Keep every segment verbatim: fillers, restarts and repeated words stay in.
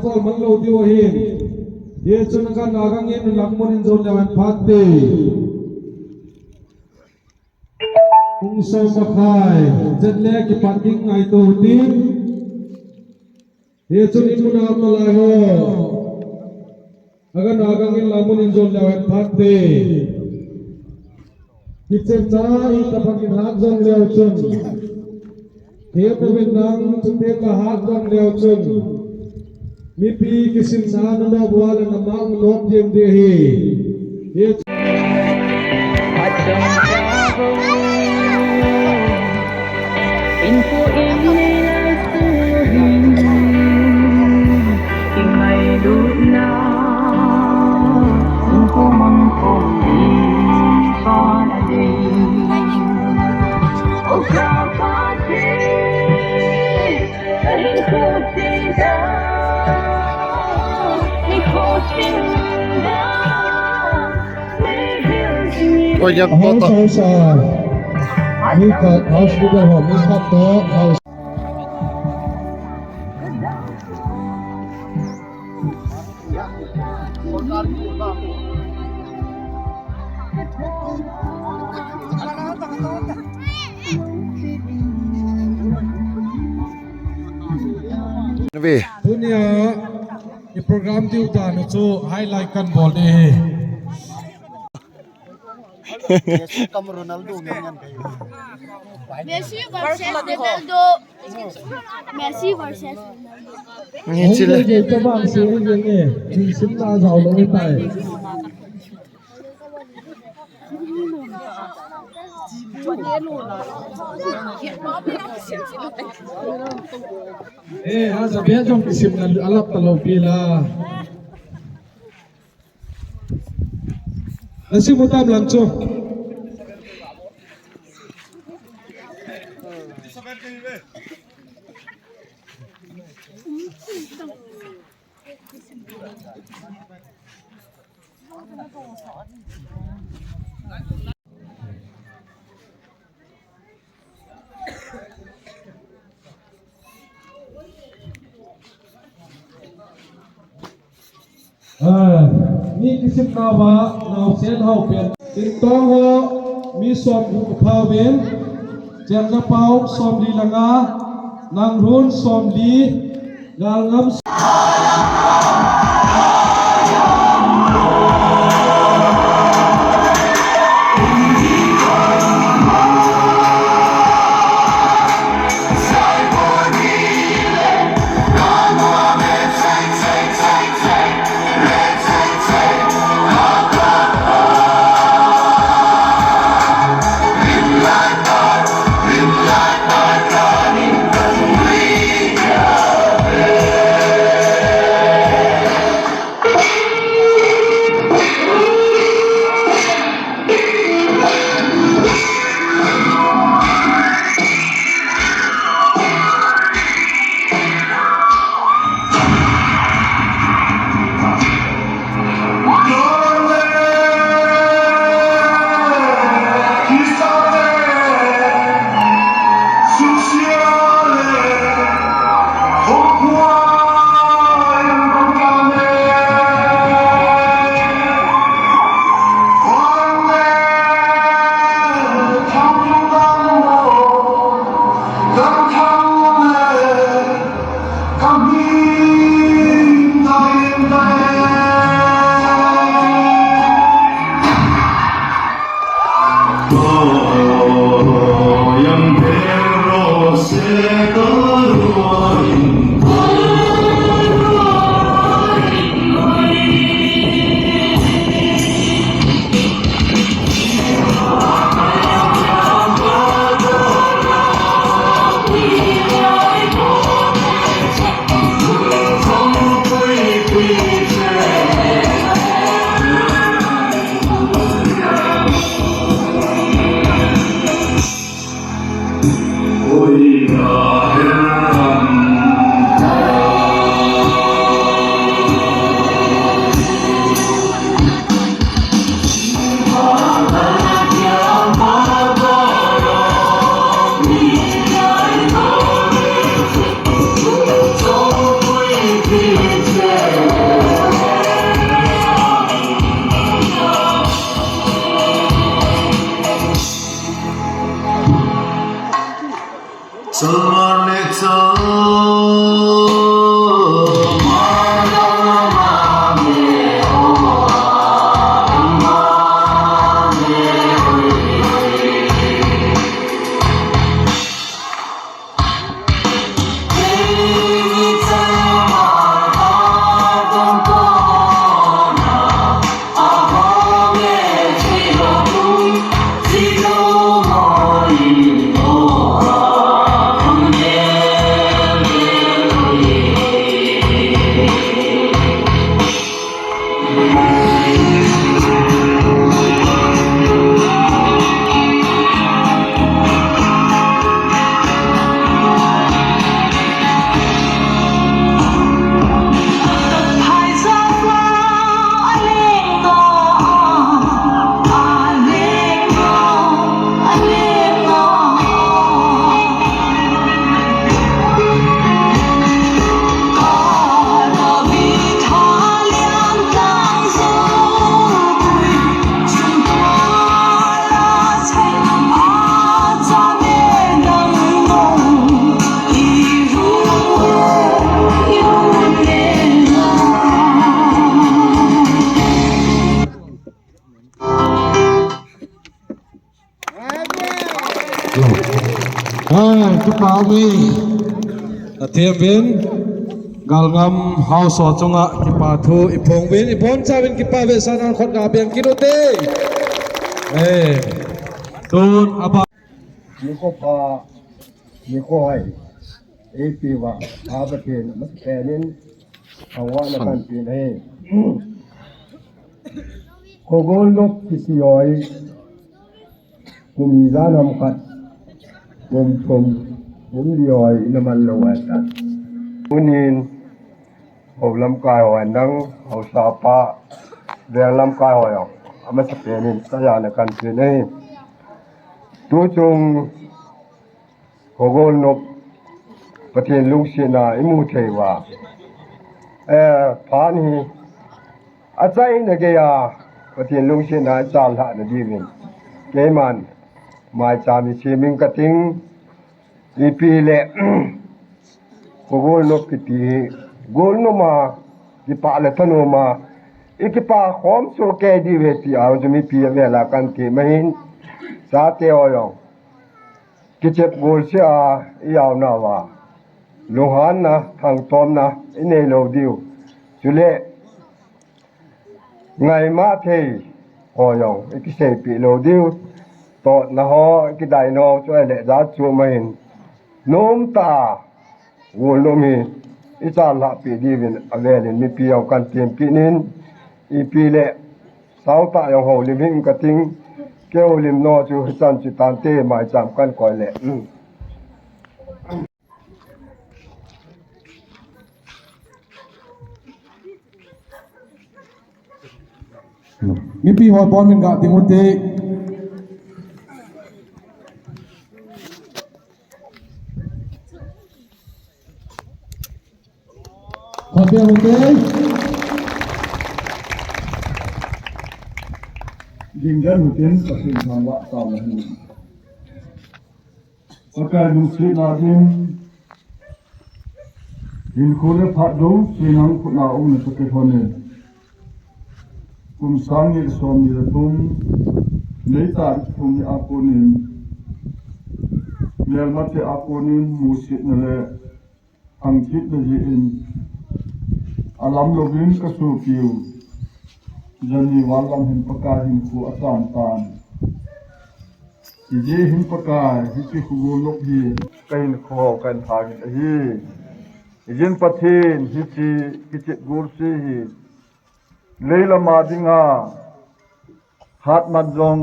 Kol man lou diu ahin. Hichun agang agang in lang mun in jon leu hen phat te. Pung som makhai, jet le kipat ding ngaito tin. Hichun imun a um nalai ho. Agang agang in lang mun in jon leu hen phat te. Kichepna itobang in hat jong leu chun. Thempu in nang chuteng le hat jong leu chun. Mipi kisimna nanop uva le namang nop ding ding ahi. Hi. Oi, yang house, house, ah. Mi khat house leader ho, mi khat to house. Ve. Tunia i program diu dan chu highlight kan bol ding ahi. Messi kam Ronaldo ngen ngen kai. Messi versus Ronaldo. Messi versus Ronaldo. Ngi chile. Ngi chile. Ngi chile. Ngi chile. Eh, aja be jong kisim na alap talou pi la. Nasim u tam lang chu. Ah, mi kisim nauva, naosen hao pen. Tin tong ho, mi som gup apha uvin. Chenna pau, somli le nga. Nangrun, somli. Ngalngam. Ai, kipa ume. Athem uvin. Galngam House ho chunga kipa thu iphong uvin, ibonchauvin kipa vetsahnan khut ga beng kit ute. Eh. Tun aba. Nikho pha, nikho hai. Eipe uva, a Pathen, amasapen in, ahung na kan tin ahi. Khogol nop kiti ho hi, kum ijat ham khat, kum thum, kum li ho hi, ina man lou ahitai. Tunin, hou lamkai ho nang, haosa pa, veng lamkai ho jong, amasapen in, kaja na kan tin ahi. Tuchung, Khogol nop Pathen lungsetna imu thei uva. Eh, phat hi achaina geiya Pathen lungsetna ichan lhah na diuvin. Keiman maicham isem ing kating, ipi le khogol nop kiti hi, gol nop ma, kipah le thanom a, ikipa khom soh kei diu ve ti a, chu mipi avel a kan ti ma hin, chate ho jong. Kichep golse a i jaona uva, lunghanna, thangtomna i nei lou diu. Chule, ngaima thei ho jong i kiseipeh lou diu. Totna ho, i kidaina ho, chule jat chu ma hin. Nomtah a, Golnop hi i chan lhah peh diuvin avel in mipi jong kan tem kit in, ipi le sautah jong houlim hih in kating, kihoulim nau chu hichan chu tante, maicham kan koi le. Mipi ho pon min ga ding ute. Hotel, hotel. Ding dan hotel, Pathen thangvah tao na hin. Pakai lungsetna ding, hinkho le phat jouse nang khut a um in Pakai hon in. Kum sang ni le som ni le thum, May tarik thum ni a konin, melmate a konin, musetna le hangtitna jeh in, alam louvin ka sopiu, jani val lam hin Pakai hinkho achan tan. Hijeh hin Pakai, hiche khogolnop hi ka hinkho ka in thangin ahi. Hijeh in Pathen, hiche kichep golse hi, leilam a dinga, hatman jong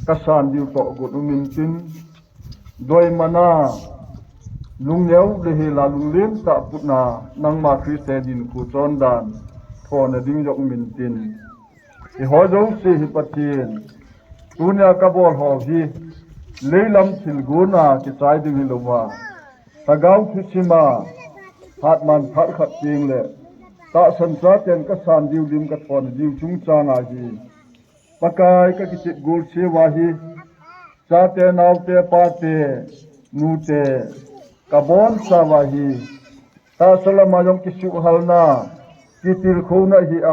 kasan diu toh got um intin, doiman a, lungneo le hel a lunglen tah putna, nangma Christian hinkho chondan, thona ding jong um intin. Hiho jouse hi Pathen, tunia kabol ho hi, leilam thilgon a kichai ding hilouva, Lhagao thusim a, hatman phat khat teng le, tahsan chaten kasan diu lim kathona diu chungchang a hi, Pakai ka kichep golse uva hi, chate, naote, pate, nute, kabonchauva hi, tahsa lama jong kisuhhalna, kitilkhouna hi a,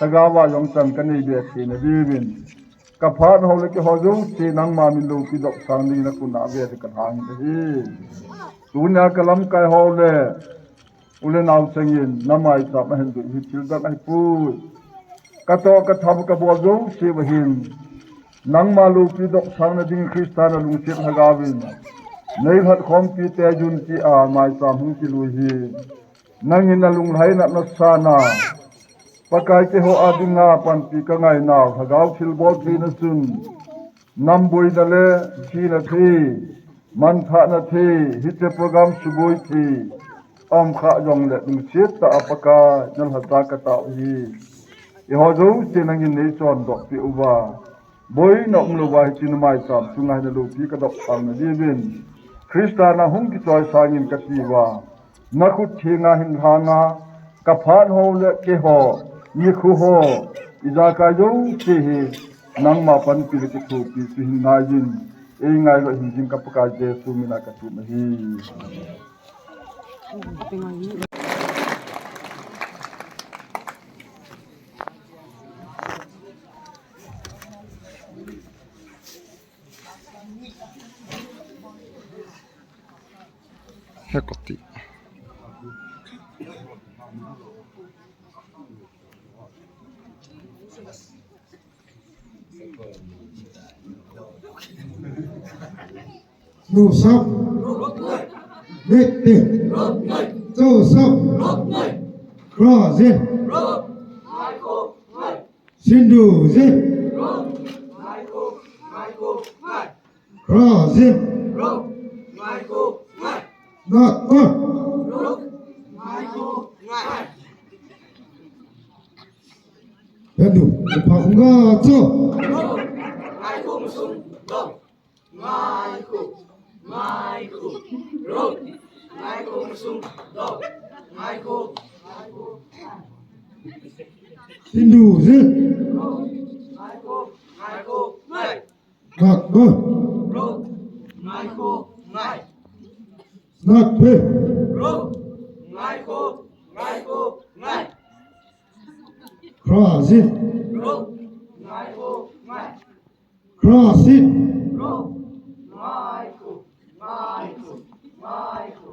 lhagao a jong chan kanei be theina diuvin, kaphat ho le keiho jouse nangma min loupi doh sang dingin nakoma ve thei kalhang ahi. Tunia kalamkai ho le u le nao chengin, namai cham ahin dei hi thil dang ahipoi. Katoh katham kabol jouse uva hin, nangma loupi doh sangna ding Christa nalungset lhagaovin neilhat khompi teijun tia maicham hung kilui hi. Nangin nalunglhaina nasan a, Pakai keiho a dinga panpi kangainau, lhagao thilbol theina chun, namboina le thina thei, manthahna thei, hiche program suboi thei, aum kha jongle lungset tah a Pakai nalhacha katao hi. Eiho jouse nangin neichondoh peh uva, boina umlouva hiche namai cham chunga hi naloupi kadoh sangna diuvin, Christa na hung kichoi sangin kati uva, nakhut thenga hin lhanga, kaphat ho le keiho, nikho ho, ijakai jouse hi, nangma panpi le kithopi chu hin ngaiyin, eingailou hin jing ka Pakai Jesu mina kathum ahi. Hekoti. Nusap. Mete. Josap. Kraje. Sindu je. Kraje. Nako. Hindu, upa unga cho. Ngaikho, ngaikho, ngaikho, ro. Ngaikho masung, ro. Ngaikho, ngaikho. Hindu je. Ro. Ngaikho, ngaikho, ngai. Ngak, go. Ro. Ngaikho, ngai. Ngak, pe. Ro. Ngaikho, ngaikho, ngai. Kra, zin. Ro. Ngaikho, ngai. Kra, sin. Ro. Ngaikho, ngaikho, ngaikho,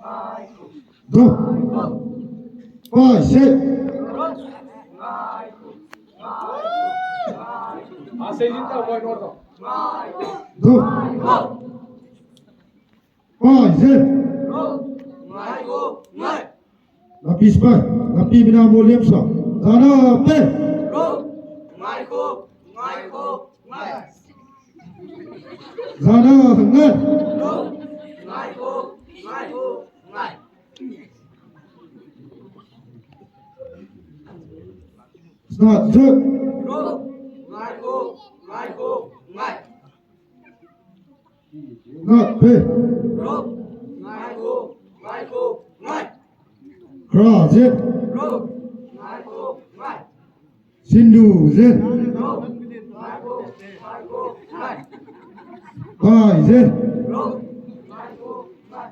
ngaikho. Go. Ngaikho. Pai, se. Ro. Ngaikho, ngaikho, ngaikho. Go. Ngaikho. Pai, se. Ro. Ngaikho, ngai. Napi sipai, napi mina mo liam sa. Jana pe. Ro. Ngaikho, ngaikho, ngai. Jana ngai. Ro. Ngaikho, ngaikho, ngai. Sna je. Ro. Ngaikho, ngaikho, ngai. Ngai, pe. Ro. Ngaikho, ngaikho, ngai. Kra, zin. Ro. Ngaikho, ngai. Sindu, zin. Ro. Ngaikho, ngaikho, ngai. Pai, zin. Ro. Ngaikho, ngai.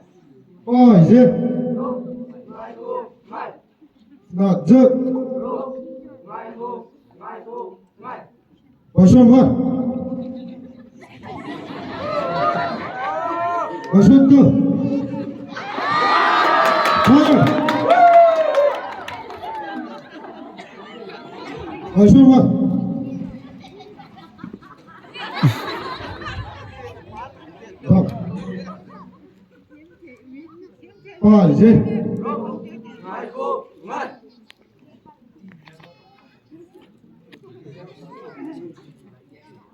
Pai, zin. Ro. Ngaikho, ngai. Sna je. Ro. Ngaikho, ngaikho, ngai. Passion one. Passion two. Fire. Passion one. Stop. Pai, je. Ngaikho, ngai.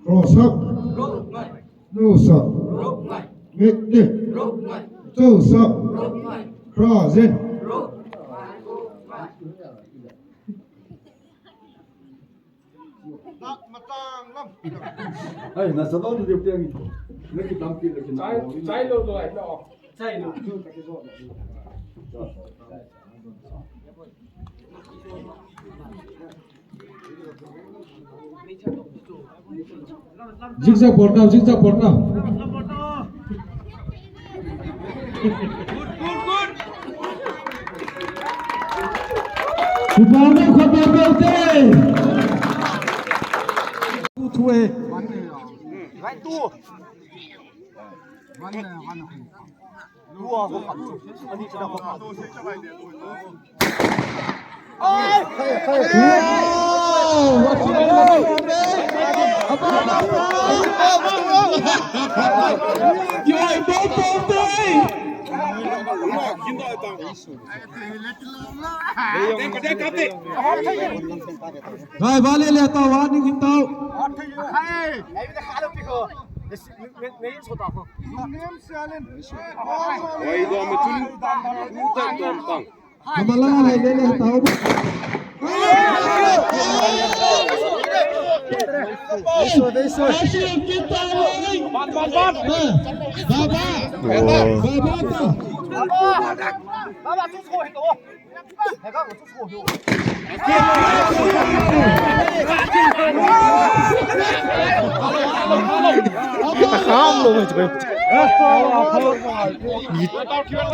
Rosap. Ro, ngai. Nusap. Ro, ngai. Mete. Ro, ngai. Josap. Ro, ngai. Kraje. Ro, ngai. Ai, na sa lo de piang. Na ki tam ki le ki na. Chai, chai lo lo ai lo. Chai lo. Zigzag porta, zigzag porta. Kipana khop bol te. Thu e. Gai vale le ta wa ni kin tau. Oi, do me tun. Tun ta tun tang. Kamala hai le le tau. Baba. Baba. Baba.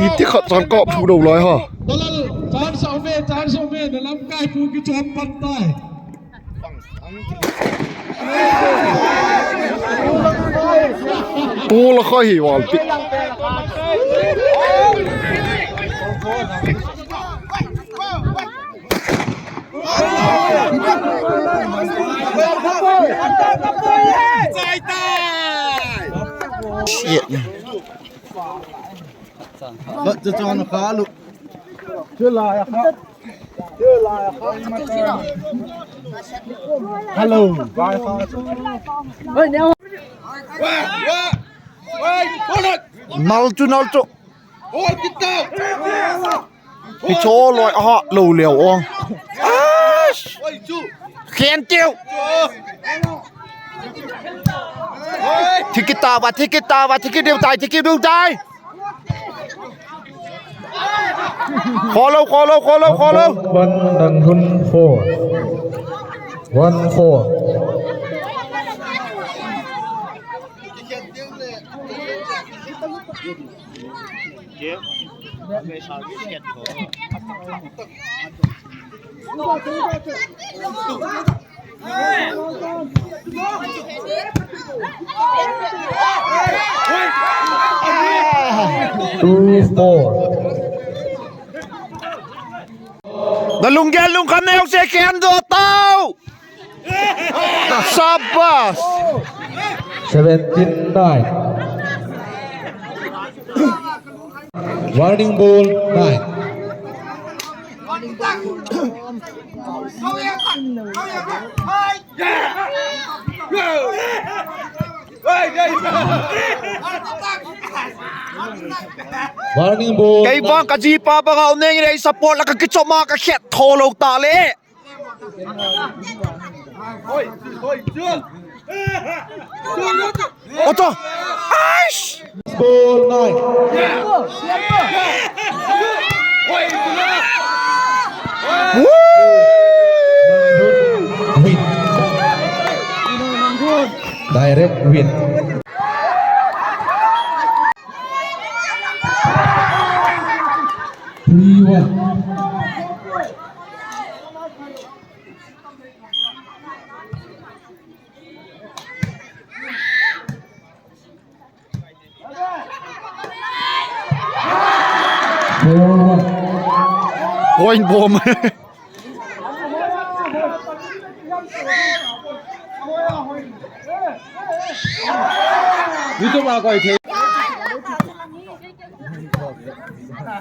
Iti khat chang kop thu dou lai ha. Dalal, chance aume, chance aume, na lamkai pu kichom pan tai. Pu la kha hi wal pi. Shit. Ba, chu chu na kha lu. Chu la ya kha. Chu la ya kha. Hello. Nal chu, nal chu. Hi cho loi aha lo leo ong. Ash! Khen tiu. Thikita ba, thikita ba, thiki diu tai, thiki diu tai. Kholo, kholo, kholo, kholo. One Rangoon four. One four. Two four. Na lunggel lungkham na jouse khen doh tau. Sabas. Seventeen nine. Warning ball nine. Warning ball. Kei bang ka jipa banga u neng rei support la ka kichoma ka khet tho lo ta le. Oto. Aish. Ball nine. Woo! Win. Direct win. Three one. Point bomb.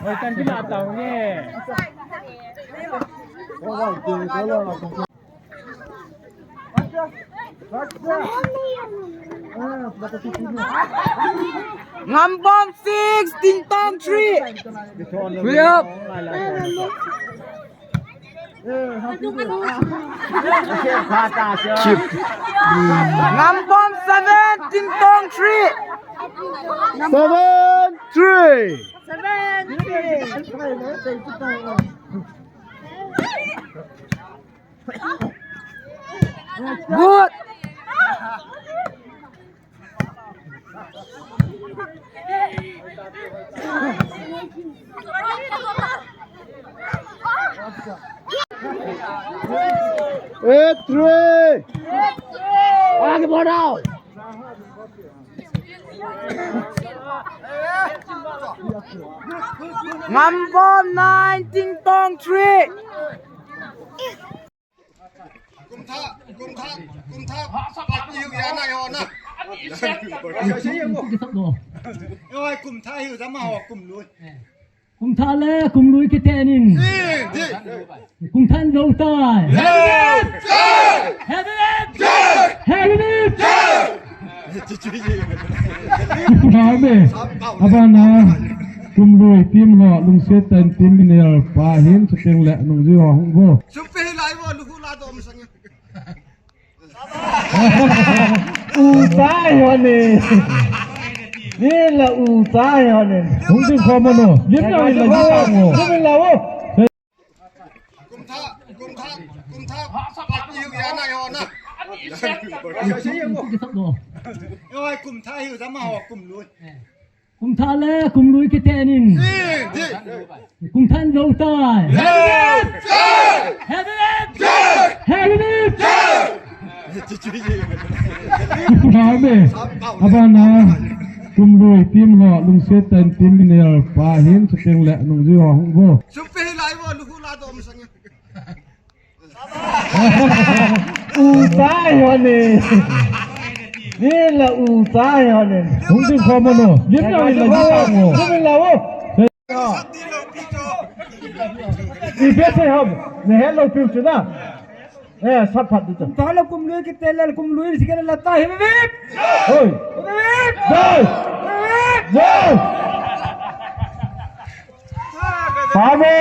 Oi, kan kila tau nge. Ngambom six, Tingtong three. Three up. Chip. Ngambom seven, Tingtong three. Seven three. Seven three. Good. Eight three. आगे बढ़ाओ। Ngambom nine, Tingtong three. Kum tha, kum tha, kum tha, phat ni hu ya na yo na. Yo, kum tha hi u jama ho, kum lui. Kum tha le kum lui kiten in. Kum tha in jou tai. Heavy lift! Heavy lift! Ipu na me. Abana kum lui team ho lungset tah in team winner pa hin chuteng le nungji ho hung vo. Supi lai vo, lu hu la dom sang. U tai ho ni. Ni la u tai ho ni. Hung ding khom mo. Lim la, lim la, lim la. Kum tha, kum tha, kum tha. Phat ni hu ya na yo na. Yo, kum tha hi u jama ho, kum lui. Kum tha le kum lui kiten in. Kum tha in jou tai. Heavy lift! Heavy lift! Ipu na me. Abana kum lui team ho lungset tah in team winner pa hin chuteng le nungji ho hung vo. Supi lai vo, lu hu la dom sang. U tai ho ni. Ni la u tai ho ni. Hung ding khom mo. Lim la, lim la, lim la. Ipi sei ham. Ne hello piu chu na. Eh, sat phat di chu. Ta la kum lui kiten le kum lui si ke la ta hi. Hoi. Dai. Dai. Pame.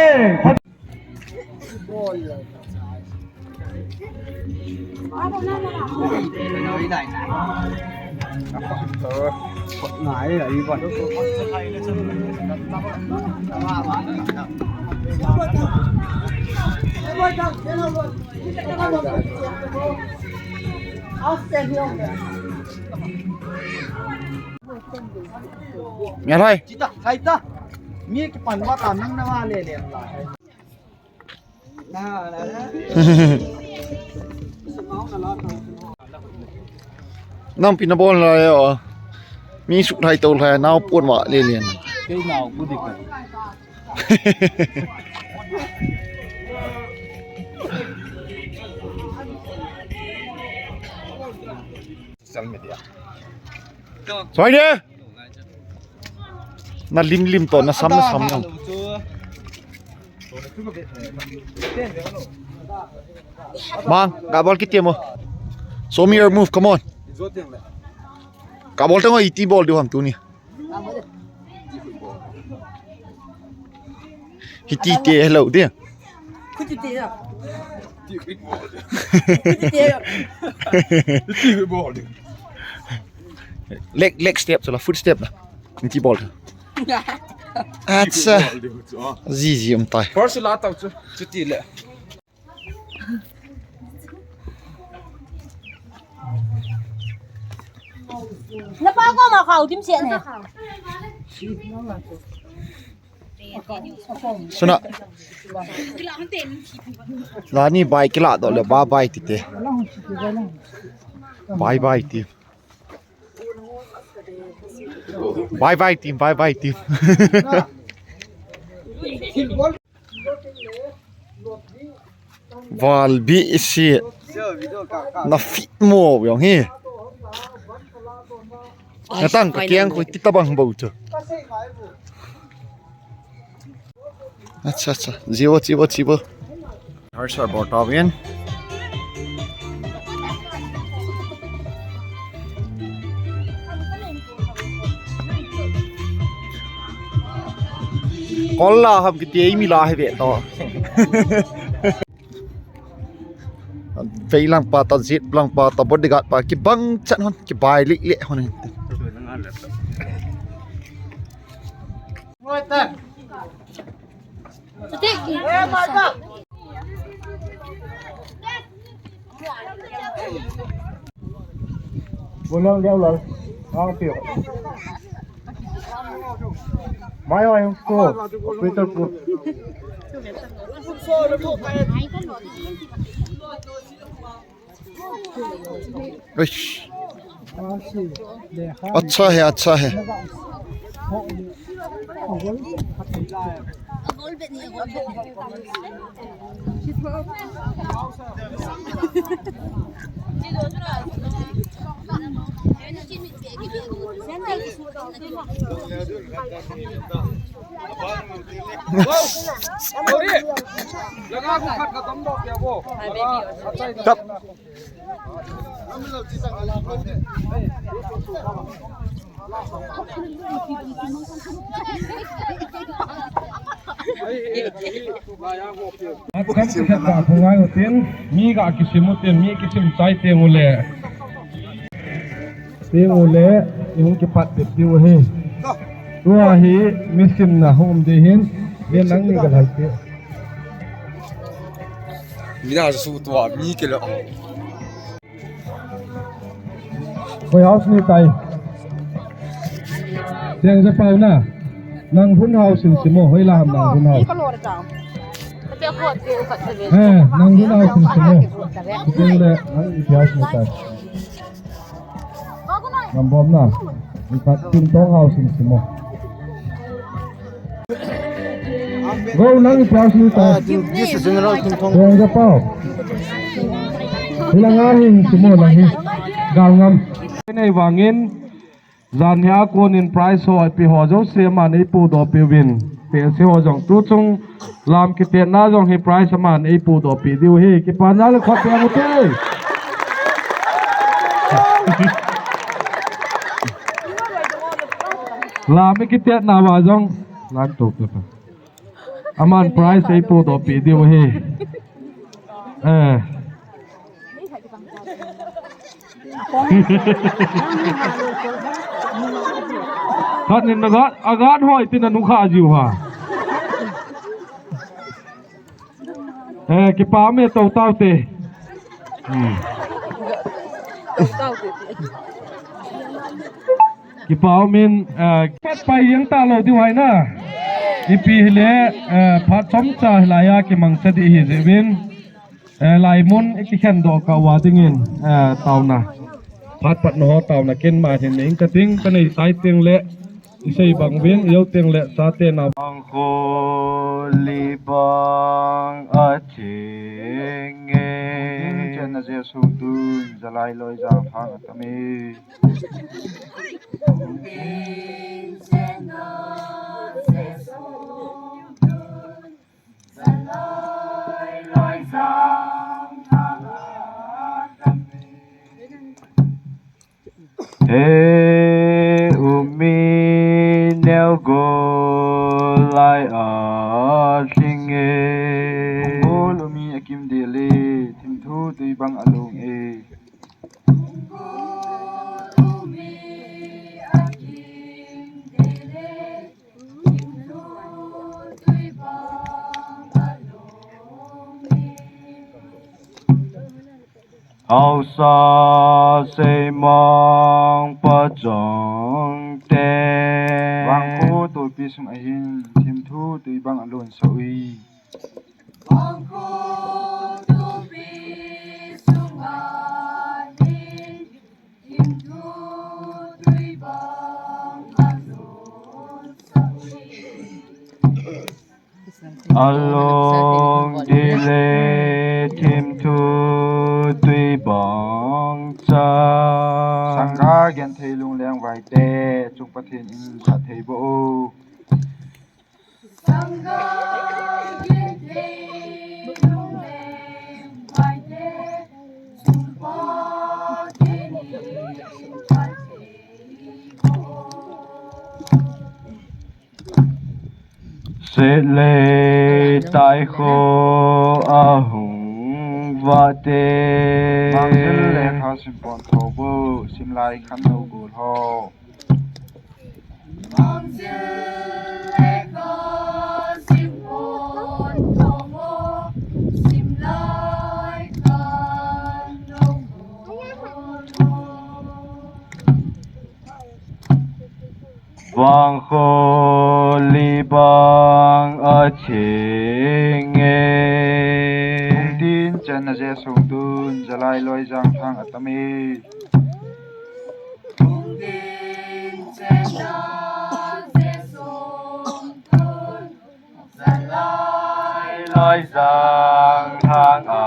Ngai hai. Chita, hai ta. Mi kipan va ta nang na va le le la. Nampi na bol la yo. Mi suk hai to la nau pon va le le. Kei nau pu dik. Social media. Soi de. Na lim lim to, na sam na sam na. Mang, ka bol kiti mo. Show me your move, come on. Ka bol tang iti bol diu ham tuni. Hiti te hello dia. Kuti te ya. Kuti te ya. Leg, leg step, so la foot step la. Hiti bol. Acha. Ji ji um tai. First la tau chu, chuti le. Na pa ko ma khau dim se ne. Suna. Lani bai kila do le ba bai ti te. Bai bai ti. Bai bai team, bai bai team. Valbi isi. Na fit mo yong hi. Na tang ka kiang ko ti tabang bo chu. Acha, acha. Jibo, jibo, jibo. Har sar bol ta vin. Kol la ham kiti mi la he ve to. Vei lang pa ta, jet lang pa ta, bodyguard pa, kibang chan hon, kibai lik lik hon. Bolong dia ulang. Mai oi, hung ko. Operator ko. अच्छा है, अच्छा है। Kam kisan ta phungai utin, mi ga kisim utin, mi kisim chai teng ule. Teng ule, ihung kipat bep diu ahi. Tua hi, mi simna hung um ding ahin, le nangni ga lhai te. Mina su tua, mi kilo. Koi house ni tai. Teng ja pau na. Nang hun house in simo, hoi la ham nang hun house. Eh, nang hun house in simo. Teng le, nang ipi house ni tai. Nang bom na. Ipi tin tong house in simo. Go nang ipi house ni tai. Ah, this, this is General King Kong. Teng ja pau. Hila nga hin simo lang hi. Gal ngam. Nei vangin, jan hia konin prize ho ipi ho jouse aman eipodoh peh uvin. Tehse ho jong tuchung lam kitetna jong hi prize aman eipodoh peh diu ahi. Kipana le khut teng ute. Lam kitetna va jong lang to pe. Aman prize eipodoh peh diu ahi. Eh. Khat nin na gat, a gat hoi tin a nu kha jiu ha. Eh, kipa me to tau te. Hmm. Kipa umin, eh, pat pai jeng talou diu ahi na. Ipi hile, eh, phat chomcha hilai a kimangcha ding ahi jeh uvin. Eh, laimun ikikhen doh kah uva dingin, eh, taona. Phat patna ho taona ken ma hin nei ing kating, kanei tai teng le, isei bang uvin, ijou teng le, chate na. Bang kho li bang a ching e. Chenna Jesu tun, jalai loi jang phang a tam e. He umi neo go lai a hling e. Umi akim dele, thimthu tui bang alung e. Haosa seimang pachang te. Vangkho topi sung ahin, thimthu tui bang alon sa ui. Along dile thimthu tui bang cha. Sangha genthei lungleng vaite, chung Pathen in phatthei boh o. Setlei taikho ahung vate. Mangsil lekha simpon thobo, simlai khannou gol ho. Vangkho li bang a ching e. Tin chenna je sung tun, Jalai Loijang thang a tam e. Tin chenna je sung tun, Jalai Loijang thang a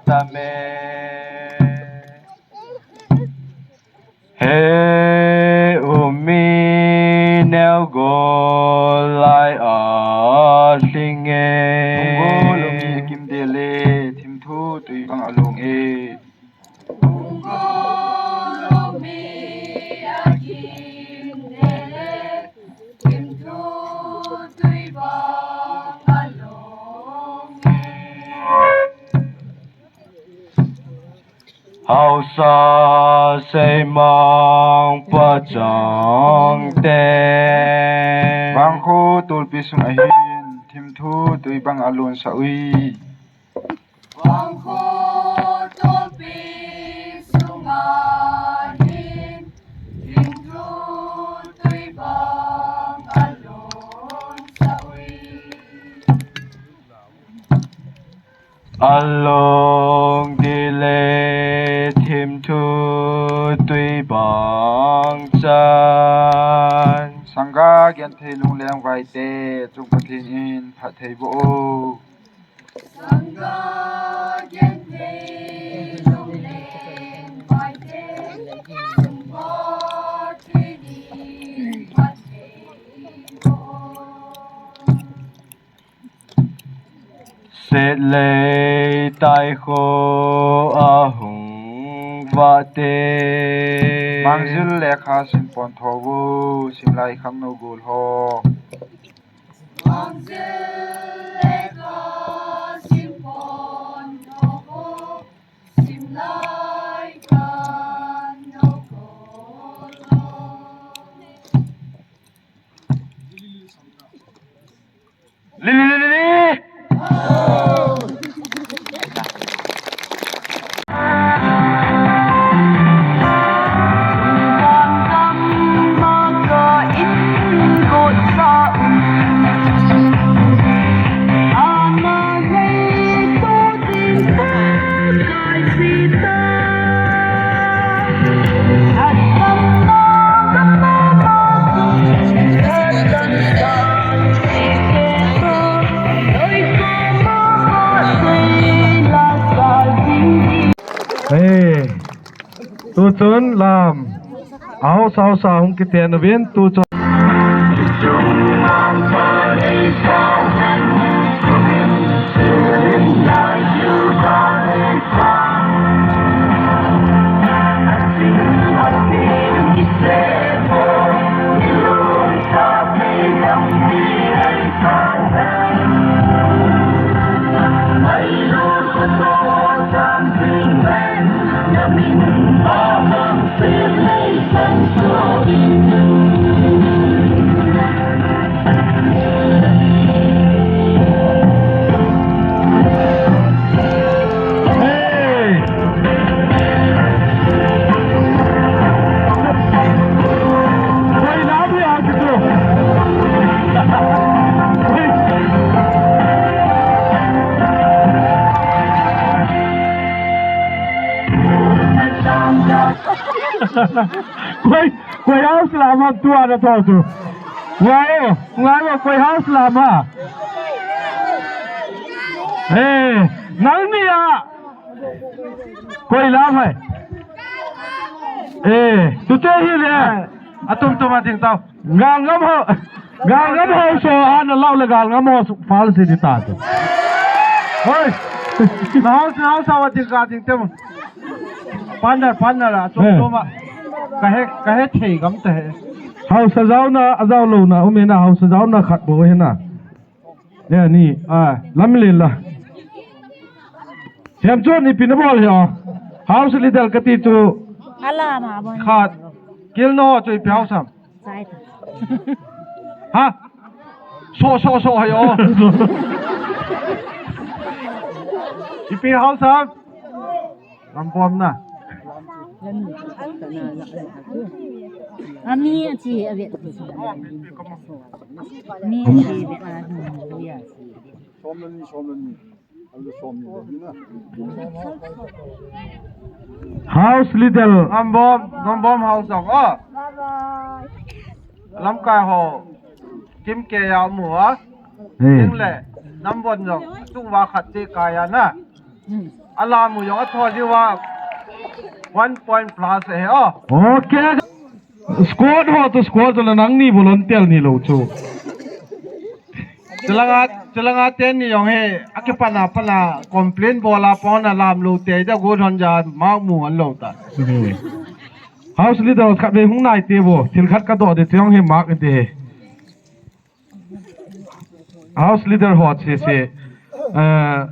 tam e. He ummi neo gol lai a hling e. Gol ummi a kim de le, thimthu tui bang a long e. Gol ummi a kim de le, thimthu tui bang a long e. Haosa seimang pachang te. Vangkho tolpi sung ahin, thimthu tui bang a lonsah uve. Vangkho tolpi sung ahin, thimthu tui bang a lonsah uve. A long di le thimthu tui bang chan. Sangha genthei lungleng vaite, chung Pathen in phatthei boh o. Sangha genthei lungleng vaite, chung Pathen in phatthei boh o. Setlei taikho a hung vah te. Mangjil lekha sim pon tho vo, simlai khangnou gol ho. Mangjil lekha sim pon tho vo, simlai khangnou gol ho. Li, li, li, li, li. Hey, tu chun lam. Haosa, haosa, hung kiten uvin, tu chun. Koi, koi house lam a tu ana tho tu. Ngai o, ngai o, koi house lam a. Eh, nang ni a. Koi lam hai. Eh, tu te hi le. Atum tum a ding tau. Galngam ho. Galngam ho so ana lau le Galngam ho fal si di ta tu. Hoi. Na house, house a ding ka ding tem. Partner, partner a, chom, eh, chom a. Ka he, ka he thei gam ta he. Haosa jaona, a jaolouna, um e na, haosa jaona khat bou he na. Ya ni, ah, lam le la. Hiam chun ipi na bol hi o. House leader ka ti chu. Ala ma bon. Khat. Kil no chu ipi house am. Sai ta. Ha? So, so, so, hai o. Ipi house am. Ram pom na. Ami achi avet. Mi achi avet. Somleni, somleni. House leader, Nambom, Nambom house of, ah. Lamkai ho, Kim K ya mu a. Hey. Eng le, Nambom jong, tu wa khat te kaya na. Ala mu jong a tho ji wa, one point plus eh, oh. Okay. Squad ho to squad to la nangni volunteer ni lo chu. Chalanga, chalanga ten ni jong he, akipana, pana complain bola pona lam lo te, ja go thon ja, ma mu an lo ta. Hmm. House leader khat ve hung nai te vo, thil khat ka do de te jong he mark te he. House leader ho che che, eh,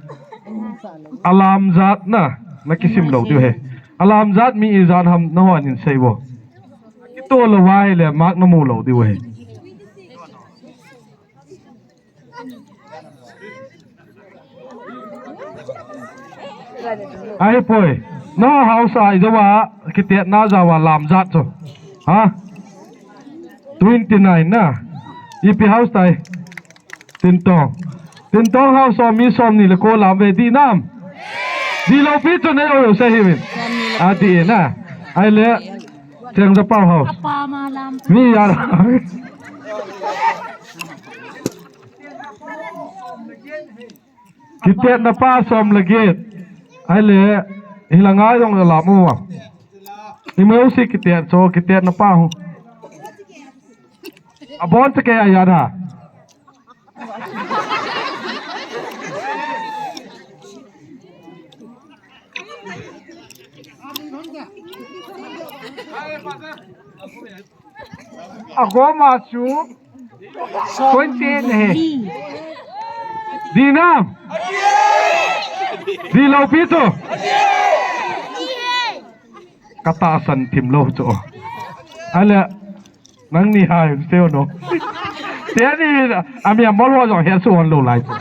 alam jat na, na kisim lo diu he. Alam jat mi ijat ham na ho nin sei vo. Kito lo vai le mark na mu lo diu he. Ahipoi. No house a ijawa, kitetna jawa lam jat chu. Ha? Twenty nine na. Ipi house tai. Tintong. Tintong house a mi somni le ko lam ve di nam. Di lo pi chu nei o se hi vin. A di na. Ai le. Cheng ja pau house. Mi ya. Kitetna pa som le get. Ahile, hilanga jong la mu a. Imo si kitet cho, kitetna pa hu. Abon te ke a ya da. Agoma chu twenty eight ne. Di nam. Di lo pi chu. Kata san thim lo chu. Ale nangni hai seo no. Te ni ami amol ho jong he su on lo lai chu.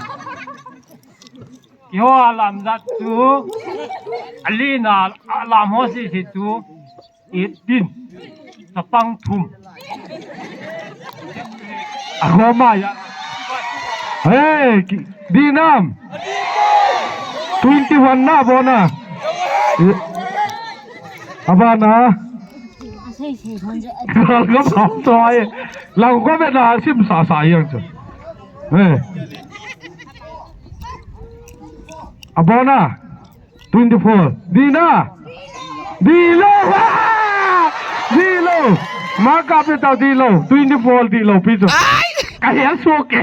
Kiho alam jat chu. Ali na alam ho si si chu. Eighteen. Chapang thum. Ahoma ya. Hey, ki-, di nam. Twenty one na bona. Abana. Lang ko me na sim sa sa yang chu. Hey. Abona. Twenty four. Di na. Di lo. Ah! Di lo. Maka pe tau di lo. Twenty four di lo pi chu. Ka hia so ke.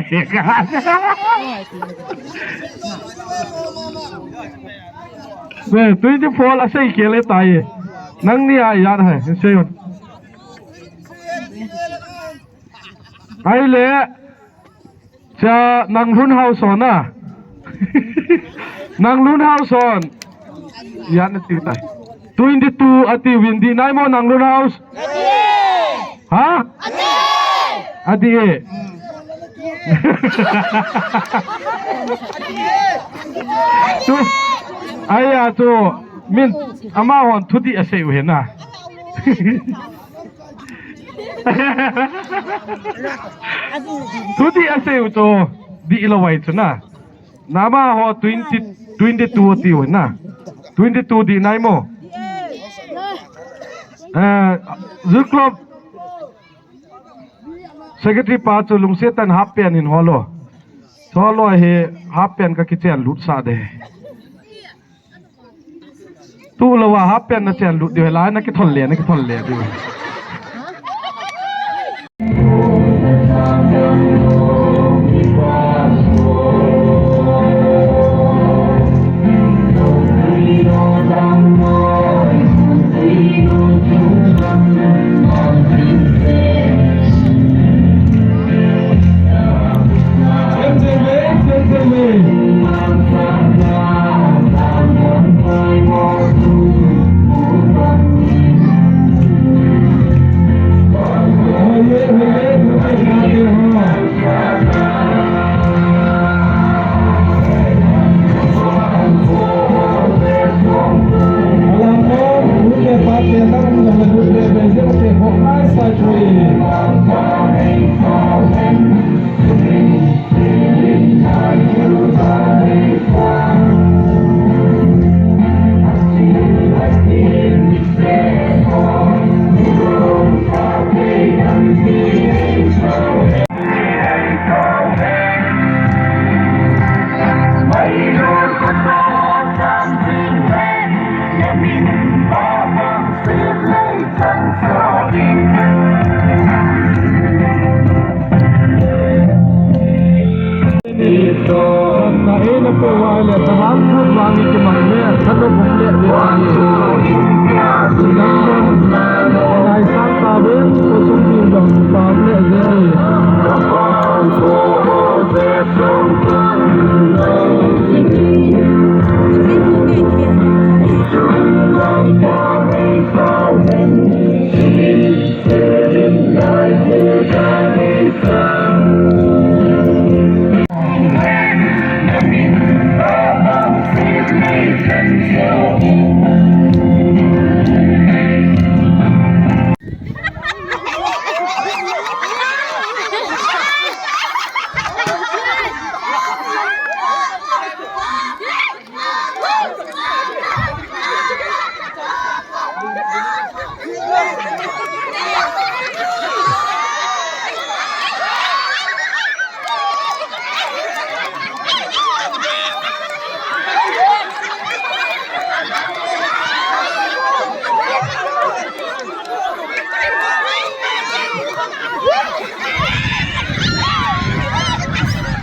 Ve, twenty four a sei ke le tai. Nangni a ya hai. Sei on. Ai le. Cha Nanglun House on a. Nanglun House on. Yan ati tai. Twenty two ati win di nai mo Nanglun House. Ha? Ati e. Tu. Aya tu min ama hon thuti asei u hena. Thuti asei u chu di lo vai chu na. Nama ho twenty, twenty two ti u na. Twenty two di nai mo. Eh, Youth Club Secretary pa chu lungsetan half pant in holo. Holo he half pant ka kichen lut sa de. Tu lo wa half pant na chen lut diu, la na kithol le, na kithol le diu.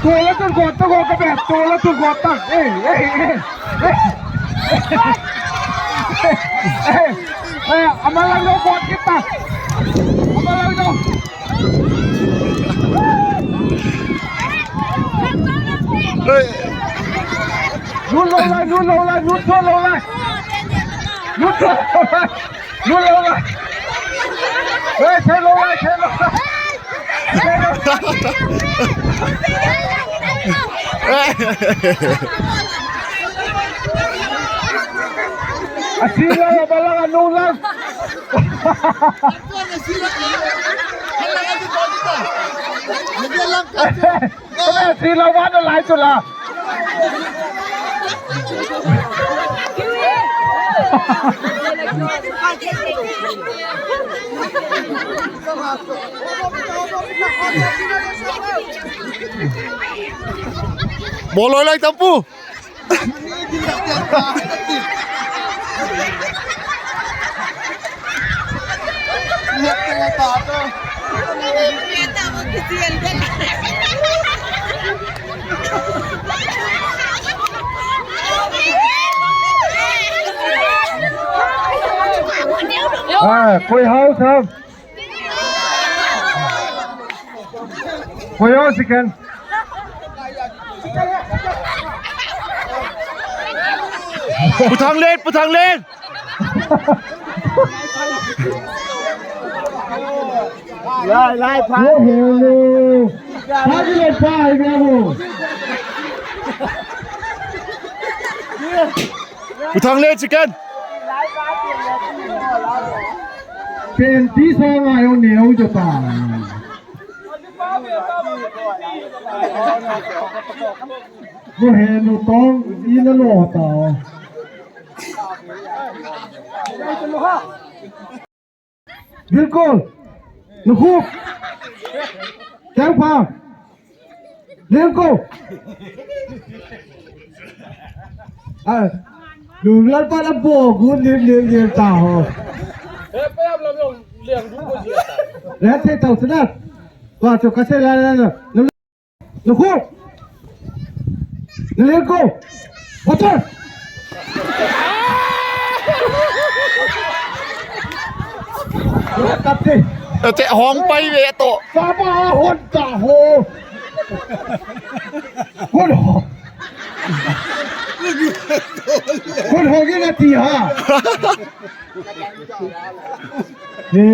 Tola tu gota, gota be, tola tu gota. Ei, ei, ei. Ei, ei, amalang no got kita. Amalang no. Ei. Lut lou lai, lut lou lai, lut lou lai. Lut lou lai. Lut lou lai. Ei, thei lou lai, thei lou lai. Thei lou lai. Asila ya balang anung lang. Kami asila wa na lai tu la. Boloi lai tapu. Ah, koi house ham? Koi house iken? Pu Thanglen, Pu Thanglen. Lai, lai, pa. Wo he lo. Pa ji le pa hai me wo. Pu Thanglen chicken. Pen ti sa ngai o ne o jo ta. Wo he nu tong i na lo ta. Bilkul. Nukhuk. Kengpha. Lengko. Ah. Lu lalpa la bo gu lim lim lim ta ho. He, pa yam lam yong liang du ko ji ta. Le te tau sna. Wa to ka se la la la. Nukhuk. Nalengko. Water. Ate hong pai ve to. Papa hon ta ho. Hon ho. Hon ho ke na ti ha. He,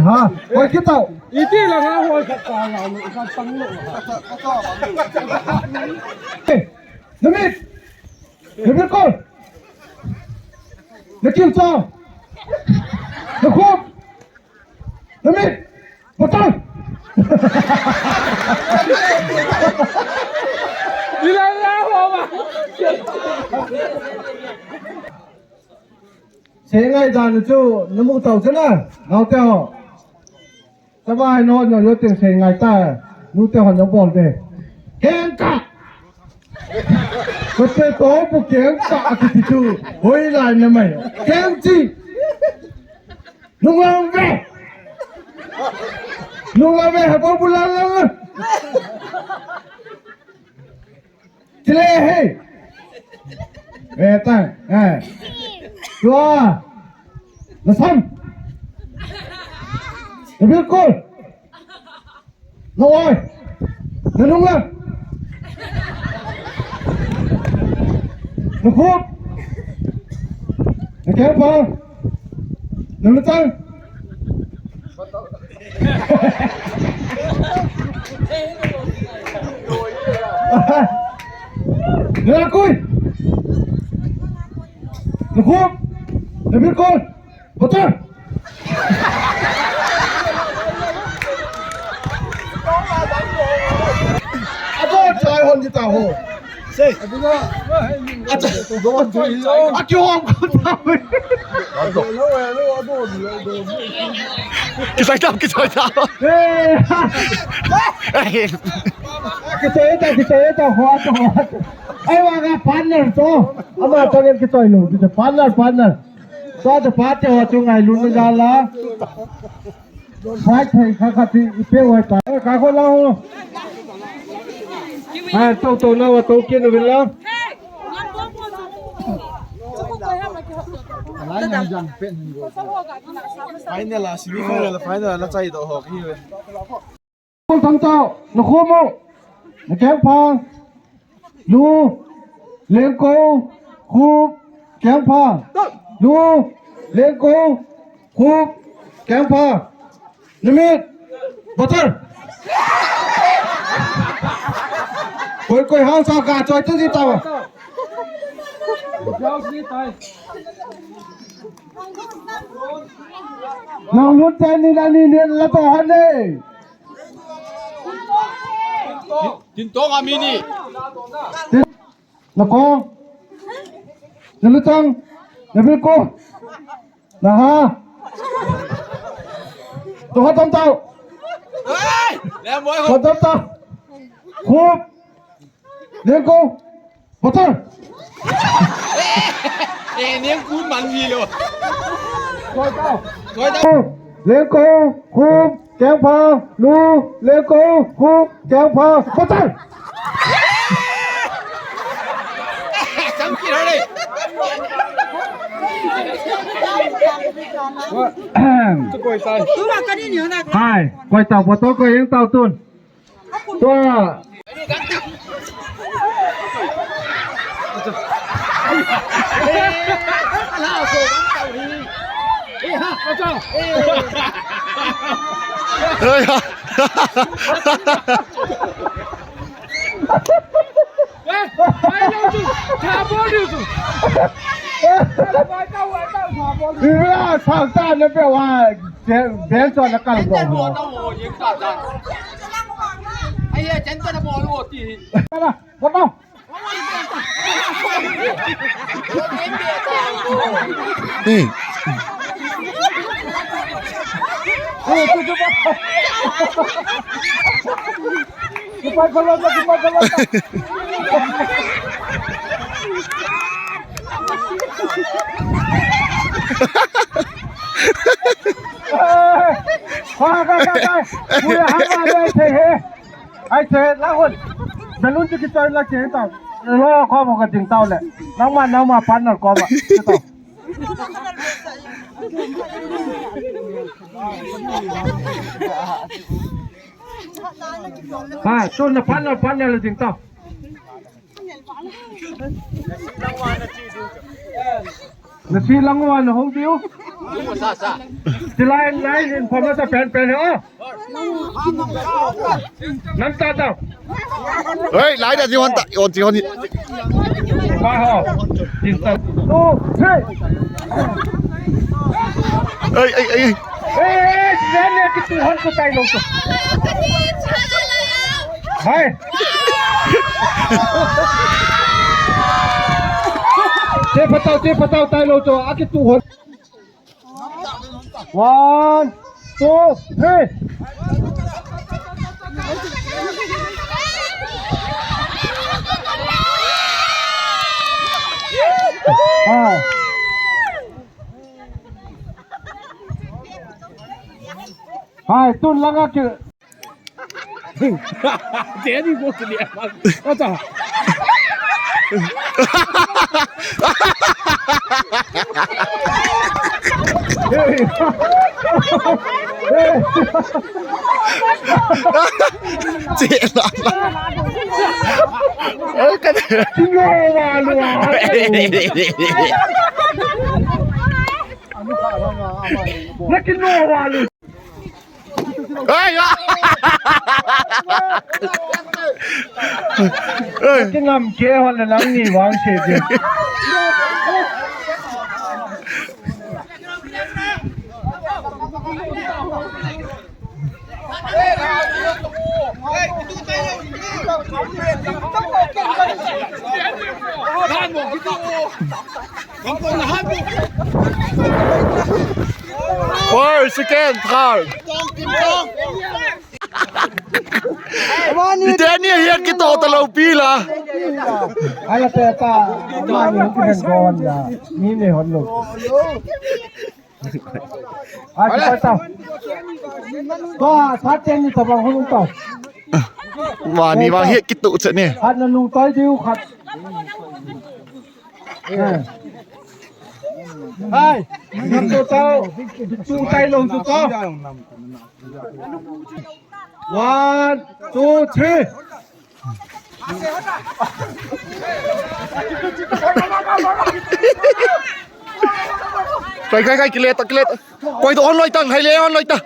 ha. Oi, kita. Iti la nga ho ka ta la, ka tang lo. Hey, namit. Namit ko. Nakiu cha. Nakhuk. Namit. Botol. Ila la ho ma. Seingai dan chu namu tau chana, naote ho. Tavai no no yo teng seingai ta, nute ho nabol de. Kengkah. Kote to pu kengkah kiti chu. Hoilai na mai. Kengchi. Nungang ve. Nungang ve ha ko bulala. Hey, hey. Eh, ta, eh. Tua. Na sam. Na bilkul. Na oi. Na nunglam. Na khup. Na kengpa. Na luchang. Na lakui. Na khup. Na bilkul. Botol. Ado chai hon kita ho. Sei. Ado. Ado. Aki hom ko ta. Kisai ta, kisai ta. Eh. Kisai ta, kisai ta, ho, ho. Ai, wa ka partner to. Ama to ngen kisai lo, kisai partner, partner. Tua te pa te ho chu ngailutna jal a. Fight thei kha kha ti i pe wai ta. Ka ko la ho. Ha, to to na wa to kin uvin la. Final a, semi final, final a na chai doh ho ki ve. Kol thang tao, na khup mo, na kengpha, lu, lengkou, khup, kengpha, lu, lengkou, khup, kengpha, na mit, botol. Koi, koi hang sa ka choi tu di tao. Nang lut ten ni na ni ni la to han ne. Tin tong a mi ni. Tin, na kong. Na luchang. Na bilkul. Na ha. To ha tam tao. Hey! Le moi ho. Tam tao. Khup. Lengkou. Botol. Eh, lengkou man hi lo. Koi tao. Koi tao. Lengkou, khup, kengpha, lu, lengkou, khup, kengpha, botol. Chang ki le. Koi tao. Hai, koi tao, botol koi jeng tao tun. Tua. Ira, salta na pe wa. Bench on na kal bol. Ai, ya, chen ta na bol wo ti. Ala, bol. Eh. Eh, tu, tu, tu. Kipai kolota, kipai kolota. Hai, hai, hai, hai. Ui, hai, hai, hai, hai, hai. Ai, che, la hon. Balloon chu kichoi la che tao. Lo ko mo ka ding tao le. Nangma, nangma partner ko ma. Che tao. Ha, so na partner, partner le ding tao. Na si lang wa na hong diu. Sa, sa. Ti lai, lai, in pha ma sa pen, pen, oh. Nam ta ta. Hey, lai da ji hon ta, on ji hon ni. Ba ho. Two, three. Hey, hey, hey. Hey, hey, ne, ne, ki tu hon ko tai lo to. Hai. Che phatau, che phatau tai lo to, a ki tu hon. One, two, three. Hai. Hai, tun langa ki. Jerry ko kile. Acha. Cik lah. Ai, ah. Ai. Kingam ke hon le nang ni vang se je. First, second, third. Iteni hiat kito talou pila. Ala te ta, mani hon kihen gon la. Ni ne hon lo. Ai, pa ta. Ba, sa ten ni tabang hon ta. Mani vang hiat kito chet ni. Hat na nung tai diu khat. Hai, nam to tao, tu tai long to tao. One, two, three. Kai, kai, kai, kile ta, kile ta. Koi to on loi ta, hai le on loi ta.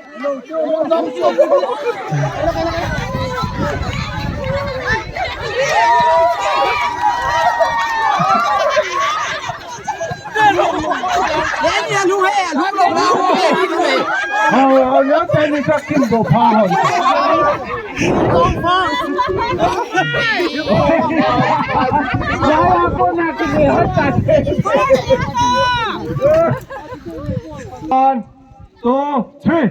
Hao, hao, yo teni sa kim do pha hon. Ya, ya, ko na ki ne hon ta. One, two, three.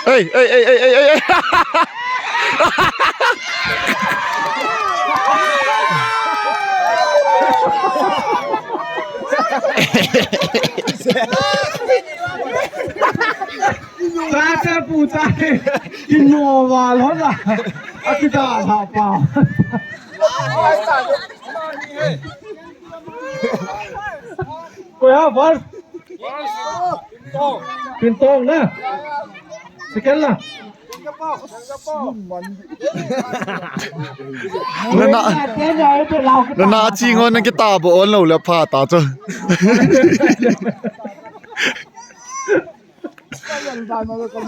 Hey, hey, hey, hey, hey, hey, hey. Tata puta. Kinoval hola. Akita ha pa. Koi ha, first. Pintong na. Second na. Nana, nana chingon na kita bo on lo le pha ta chu.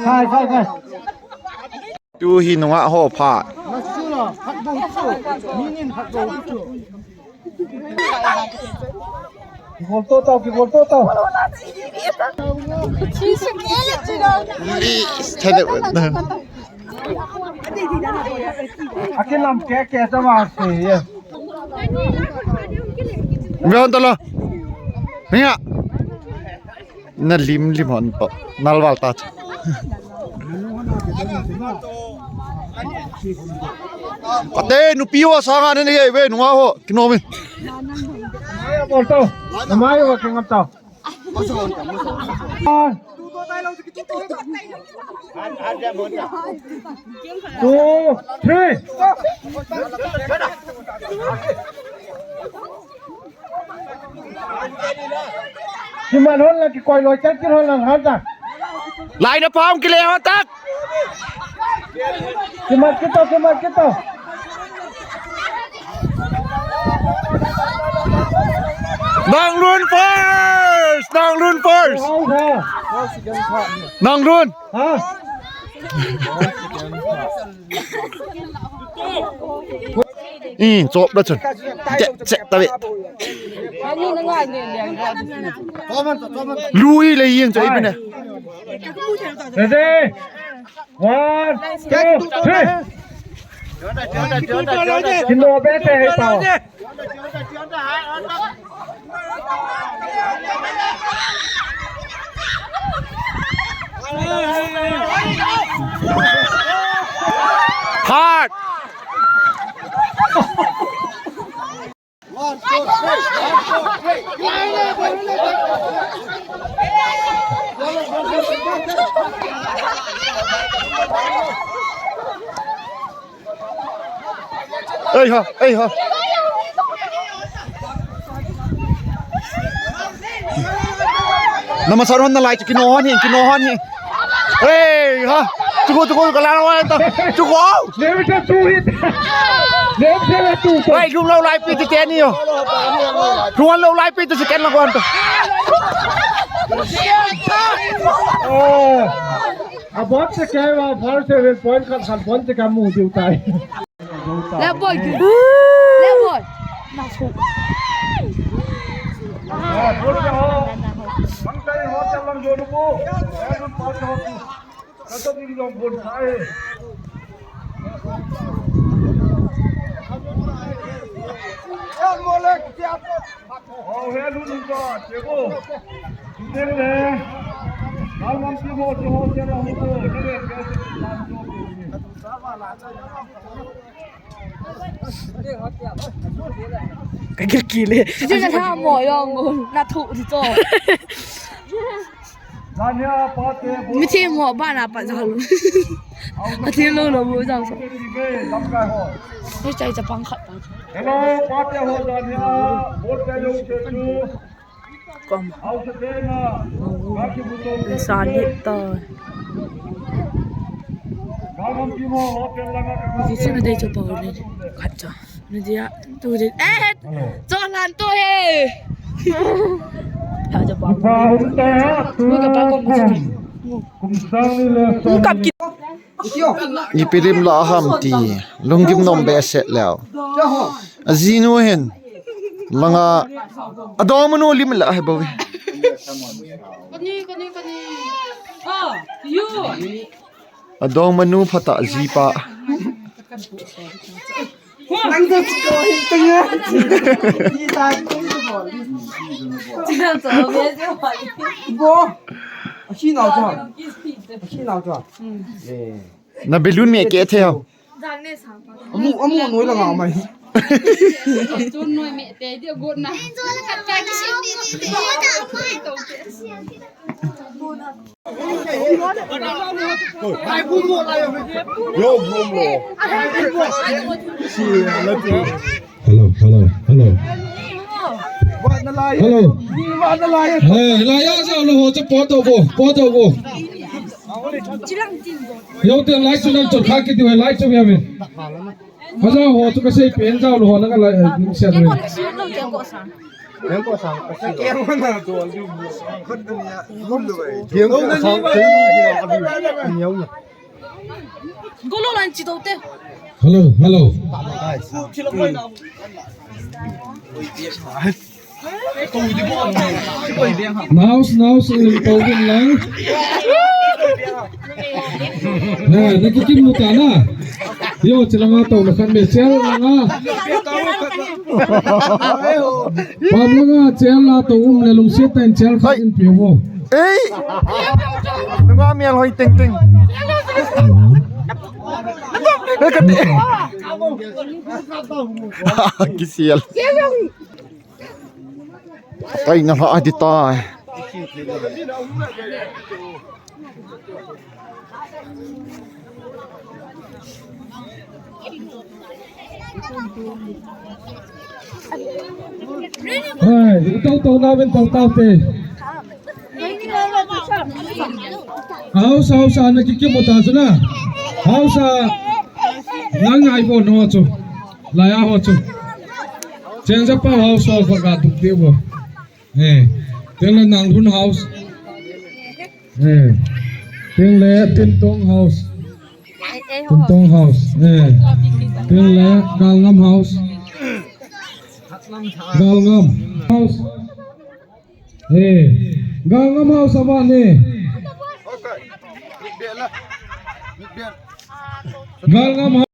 Khai, khai, khai. Tu hi nunga ho pha. Kigol to tao, kigol to tao. Is, thade. Akilam ke ke ta ma se ye. Ve hon talo. Nia. Na lim lim hon to. Nalval ta. Ate nupi ho sanga ne ne ve nunga ho kinomi. Bol to. Namai ho kingam to. Two, three. Kiman hon la kikoi loi chan kin hon la han ta. Lai na pam kile hon tak. Kiman kito, kiman kito. Nang Lun first, Nang Lun first. Nang Lun. Ha? Ih, chop da chun. Che, che, ta ve. Lui le yin choi bine. Ready? One, two, three. Kino be te he pao. Hard. Ei ha, ei ha. Nama saron na lai, kino hon hi, kino hon hi. Ei ha. Chuko, chuko, kala na wa ta. Chuko. Never say two hit. Never say two. Ei, lum lo lai pi ti teni yo. Lum lo lai pi ti second la kon to. Oh. Abot se kai wa first seven point khat khat point se ka mu diu tai. Left boy, good. Left boy. Ka gil kile. Sijui na tha mo yong gun, na thu di to. Mi thi mo ba na pa jalo. Ka thi lo lo mo jang so. Ni chai cha pang khat pa. Hello, pate ho dan ya. Bol te lo che tu. Kom. Insan hita. Ji chu na dei chu pa ni. Khat cha. Na dia tu de. Eh, cho lan to he. Ha cha pa. Mu ka pa kom. Mu kap ki. Ipi lim la ham ti, lunggim nom behseh leo. Ajinu hin, langa, adongmanu lim la hi bou. Kani, kani, kani. Ah, you. Adongmanu phatah jipa. Nang sa ko hin tanga. Ni ta ko ko. Bo. Ashi nau cha. Ashi nau cha. Eh. Na balloon me ke the ho. Amu, amu noi la nga mai. Chun noi me te dia got na. Yo, boom lo. Si, la tu. Hello, hello, hello. Hello. Hello, la ya jao lo ho, cha po to bo, po to bo. Yo, te light chu nang chot kha kit diu, light chu ya ve. Ka jao ho chu ka sei pen jao lo ho na ka light, eh, sia ve. Hello. Hello, hello. Naus, naus, in tou vin lang. Na, na kikim mu ta na. Yo, chila nga tou na khan me chel nga. Pam langa chel la to um le lungset tah in chel khat in pe vo. Ei! Nunga mial hoi teng teng. Kisial. Taina la adi tai. Hai, tou tou na ven tou tau te. Hausa, hausa, na kikim u ta chu na. Hausa, nang ngai bo no chu. Laya ho chu. Chengjapa hausa, ho ga duk te bo. Eh, tengle Nanglhun house. Eh, tengle Tintong house. Tintong house. Eh, tengle Galngam house. Galngam house. Eh, Galngam house ama ne. Galngam house.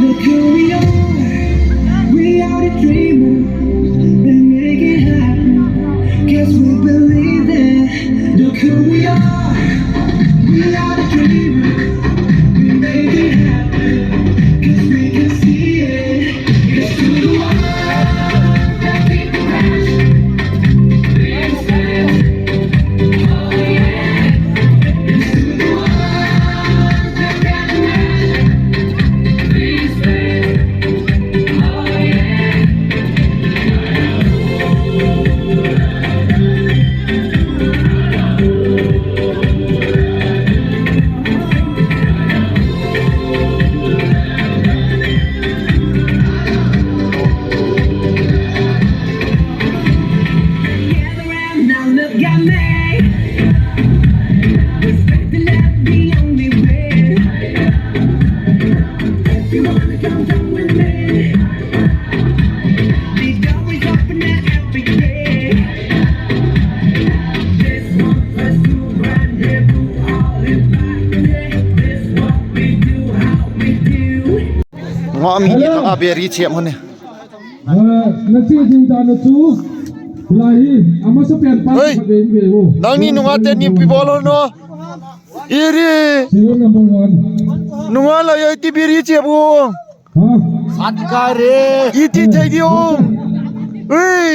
Look who we are. We are the dreamers. They make it happen. Guess what? Believe it, look who we are. We are the dreamers. We make it happen. 'Cause we can see it. It's to the world that we can crash. We stand. Oh yeah. It's to the world that we can crash. We stand. Oh yeah. Gather round now, look at me. Respect the love, the only way. If you wanna come, come with me. The door is open now every day. This one first to rendezvous, all in my day. This what we do, how we do. Ngam hi ni thang a beri chem hon e. Ah, na chi jing ta na chu. Lai hi, ama sa pen pa. Oi. Khat ve ve o. Nangni nunga teni pi bol hon o. Iri. Serial number one. Nunga la ya iti biri che bu. Ha? Sat ka re. Iti thei di o. Ui.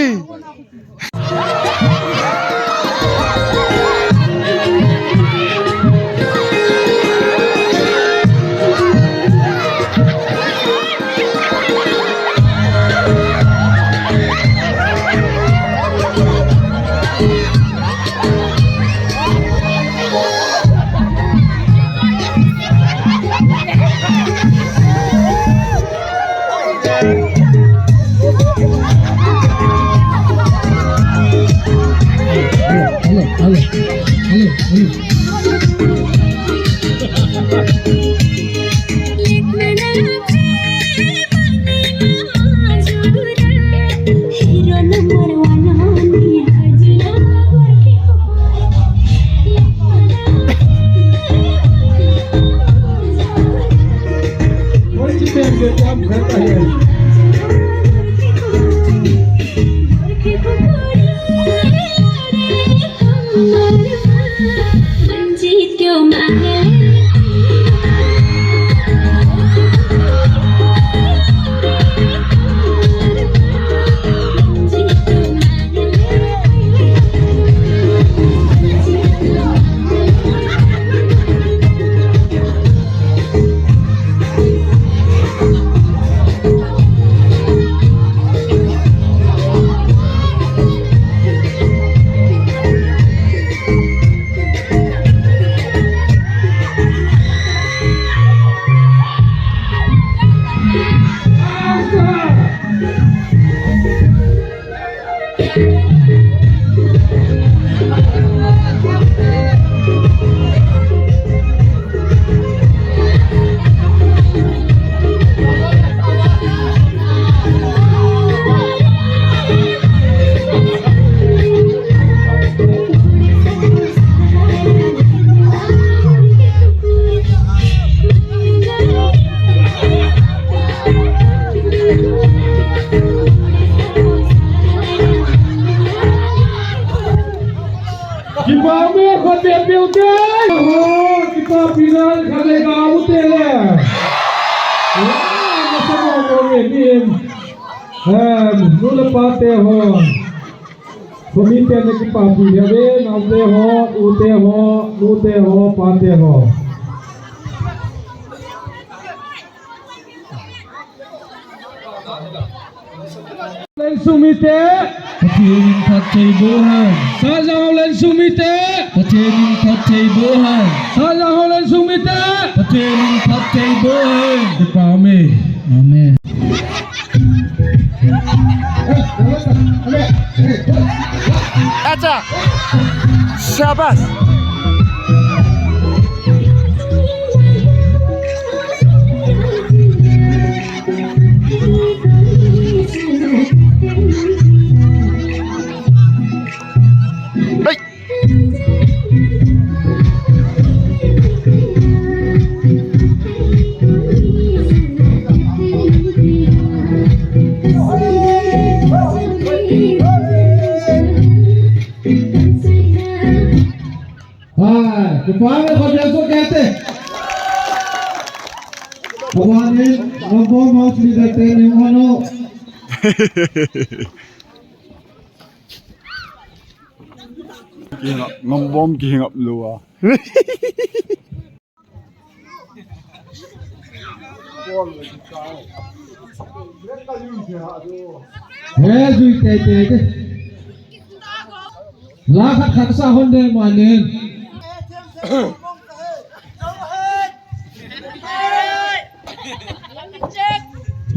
Kipa me khut beng peh ute. Oho, kipapi na khat le ga ute le. Oho, masa mo mo me ni. Em, nu le pa te ho. Khomi te na kipapi le ve, nao te ho, u te ho, nu te ho, pa te ho. Lensung mite. Pathen in phatthei boh hen. Sahjang Hao Lensung mite. Pathen in phatthei boh hen. Sahjang Hao Lensung mite. Pathen in phatthei boh hen. Kipa ume. Amen. Acha. Shabash. Hey. Pame ko jaso kehte. Bhagwan ne, Ngambom house leader te ne mano. Kihingap, Ngambom kihingap lou a. He, jui te te te. La khat khat sa hon de manin.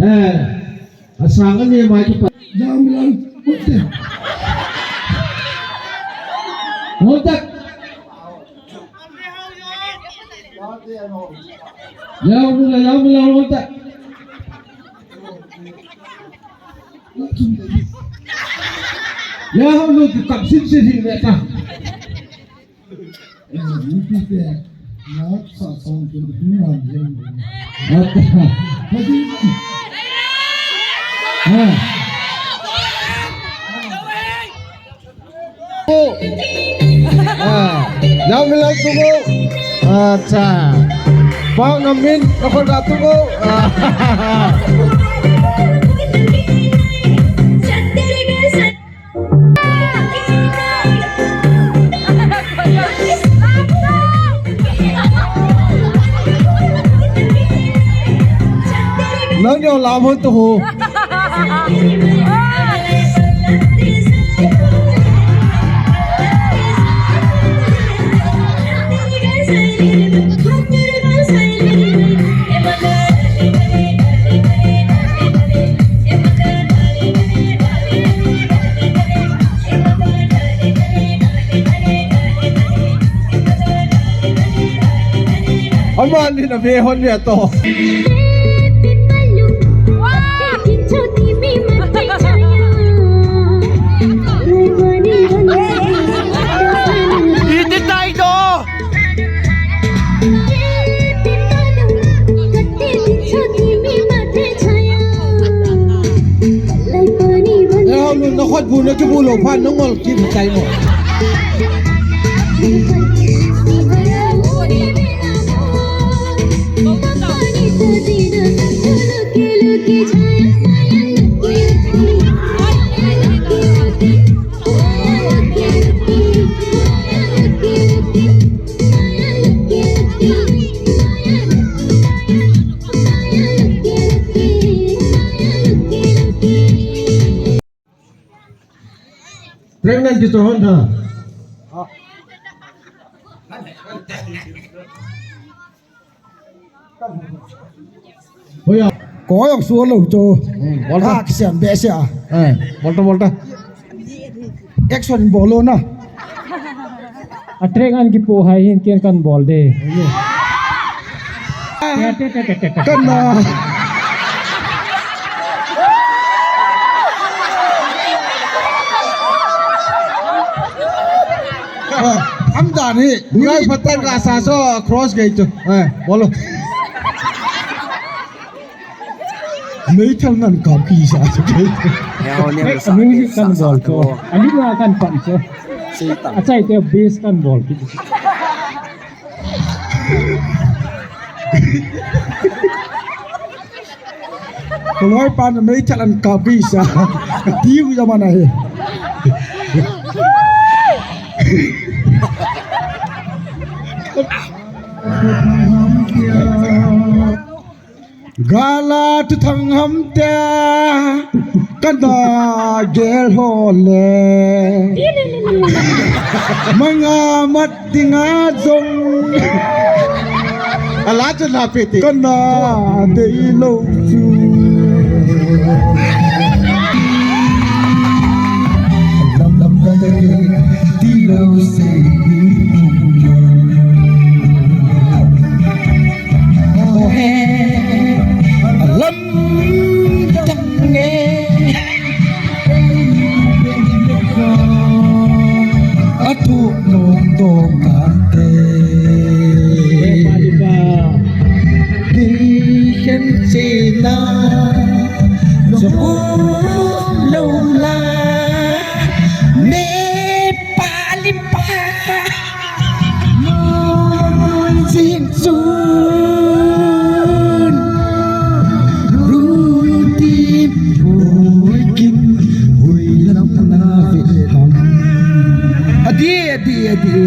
Eh, asang ani mai ki pa. Jam lang, hote. Hote. Yau mula, yau mula, hote. Yau mula, kapsin se hin beta. Yau mila tungo. Acha. Pang amin, nakon ka tungo. Nang yo lam hon to ho. Amani na ve hon ve to. Iti tai do. Leo lu na khot bu na ki bu lo phan na ngol ki tai mo. Pregnant kicho hon tha. Hoya. Ko jong suh lou chu. Hmm, bol ta. Ah, kisiam behseh a. Eh, bol ta, bol ta. Action bol lou na. A track an kipoh hai hin ken kan bol de. Kana. Am dan hi. Guys, patan ka sa so cross gate to. Eh, bolo. Meithal nan kap kisa. Music kan bol to. Ani na kan pan to. Seitan. Achai te bass kan bol. Kaloi pan meithal an kap kisa. Diu ya mana he. Gala tu thang ham te, kana gel ho le. Manga mat dinga jong. Ala chu na pe te. Kana dei lou chu. Lam lam ka te ti lou se. Lam dang ne. Atu nong dong kante. Di khen sina. Zo lo la. Ne pa li pa. Edi, edi.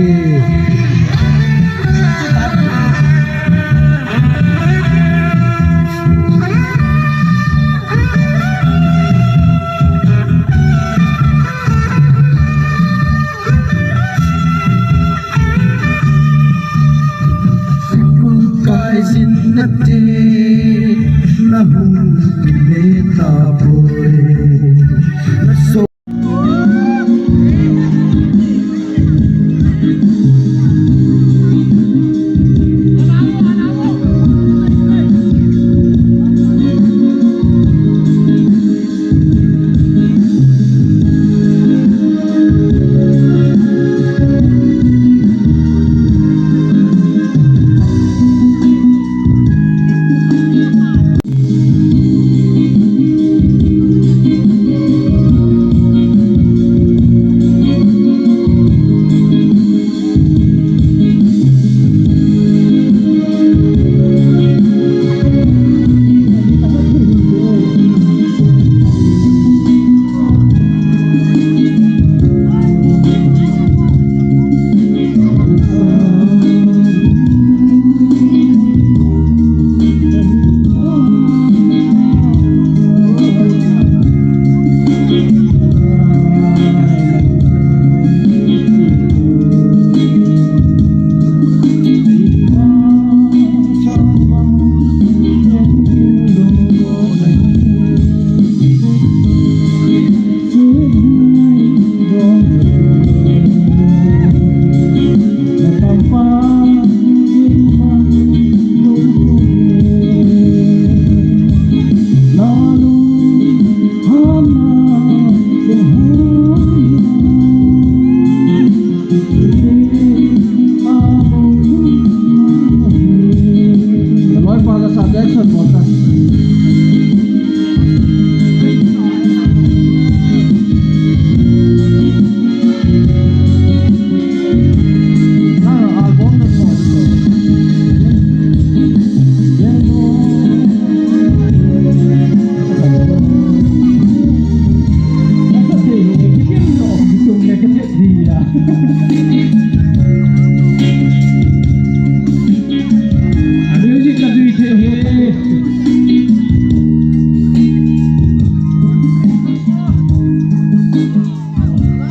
Kai sin na te, na hung le ta poi. Na so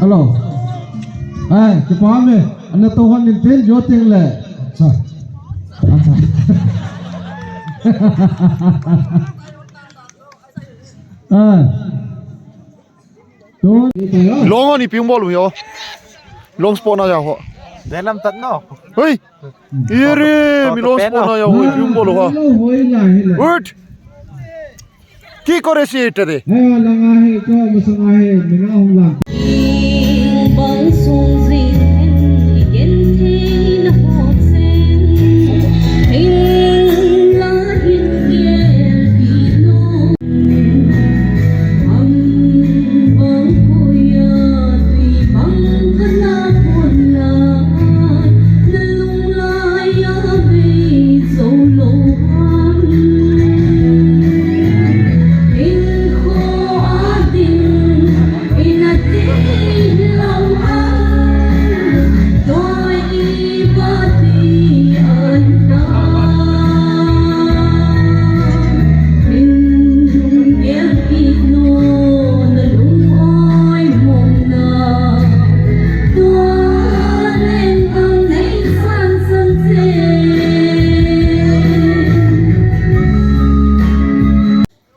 Hello. Ai, kipah e. Ana to hon in ten jo teng le. Acha. Acha. Ai. Long hon ipi hung bol u yo. Long sport na ja ho. Delam tat no. Hoi. Ere, mi long sport na ja ho, ipi hung bol u ha. Word. Ki kore si ita de. Hai, lang ahi, ko masang ahi, mi na hung lang.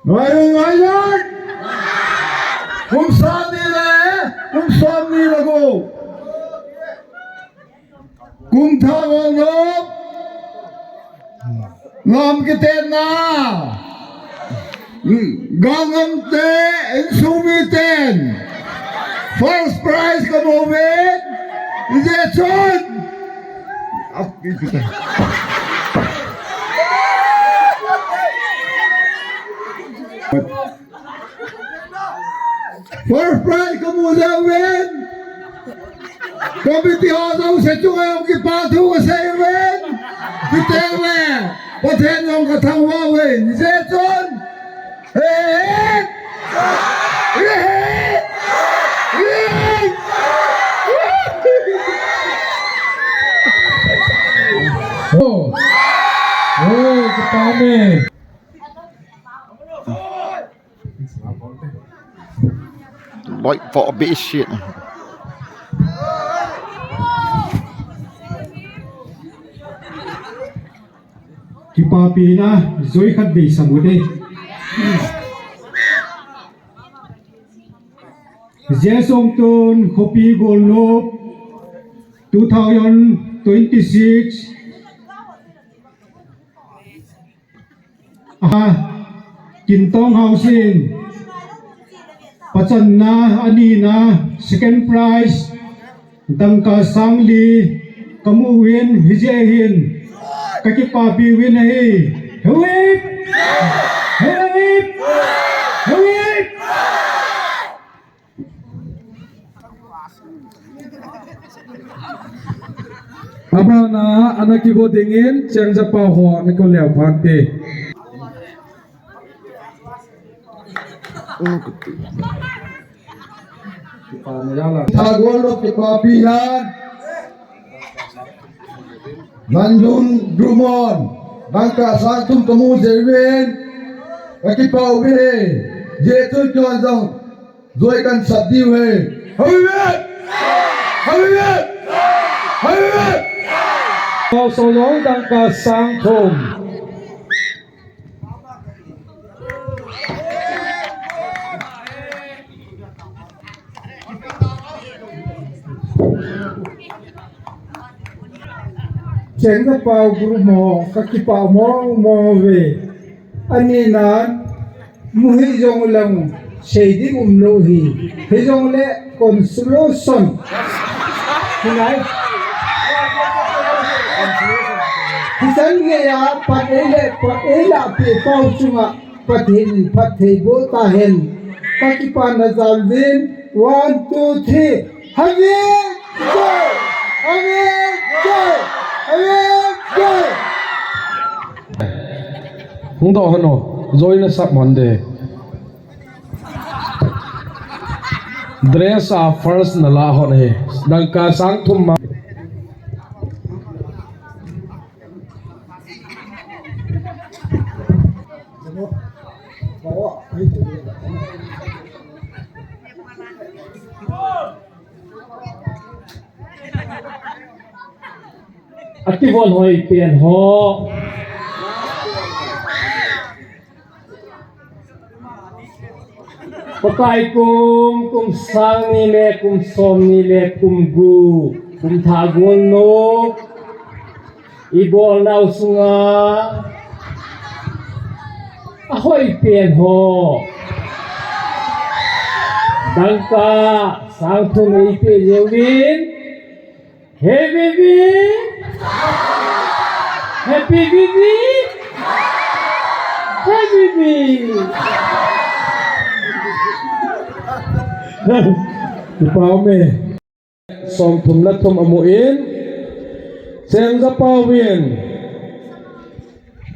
Ngai, ngai, ngai. Kum sang ni le, kum som ni le ko. Kum thah ngol ngol. Ngam kiten na. Gangnam te, insung miten. First prize kamu uvin. Ijeh chun. First prize kamu uvin. Committee ho jouse chunga jong kipa thu kasei uvin. Kite uve. Pathen jong kathangvah uvin. Ijeh chun. Hey, hey. Hey, hey. Hey, hey. Oh, oh, kipa ume. Boy, for a bit shit. Kipapina, joi khat beisang u te. Jesongtun Khopi Golnop two thousand twenty-six. Ah, Kintong Housing. Pachanna, anina, second prize. Dangka sang li kamu uvin, hijeh hin kakipapi uvin ahi. Heuhip! Heuhip! Heuhip! Abana, ana kigo dingin, Chengjapaho, ana kigo leo phante. Thagol lo kipapi nan. Nandun Drummond. Dangka sang thum kamu jeh uvin. Kakipa uve. Jesu Christ jong. Joi kan sat diu ahi. Hallelujah! Hallelujah! Hallelujah! Pau Solong dangka sang thum. Chengjapaho guru mo, kakipa mo, mo ve. Anina, mu hijong leng, sei ding umlou hi. Hijongle, consolation. Hilai. Hichan geiya, pat eile, pat eila, pe pau chunga. Pathen in phatthei boh tahen. Kakipana jal uvin. One, two, three. Hungdoh hon o. Joina sap mon de. Dress a first nala hon he. Dangka sang thum ma. Akivon hoi pen ho. Pakai kum, kum sang ni le, kum som ni le, kum gu, kum thagol no. Ibolnau sunga. Ahoi pen ho. Dangka, sang thum eipe jeh uvin. Happy baby! Happy baby! Happy baby! Kipa ume. Som thum le thum amu in. Chengjapaho in.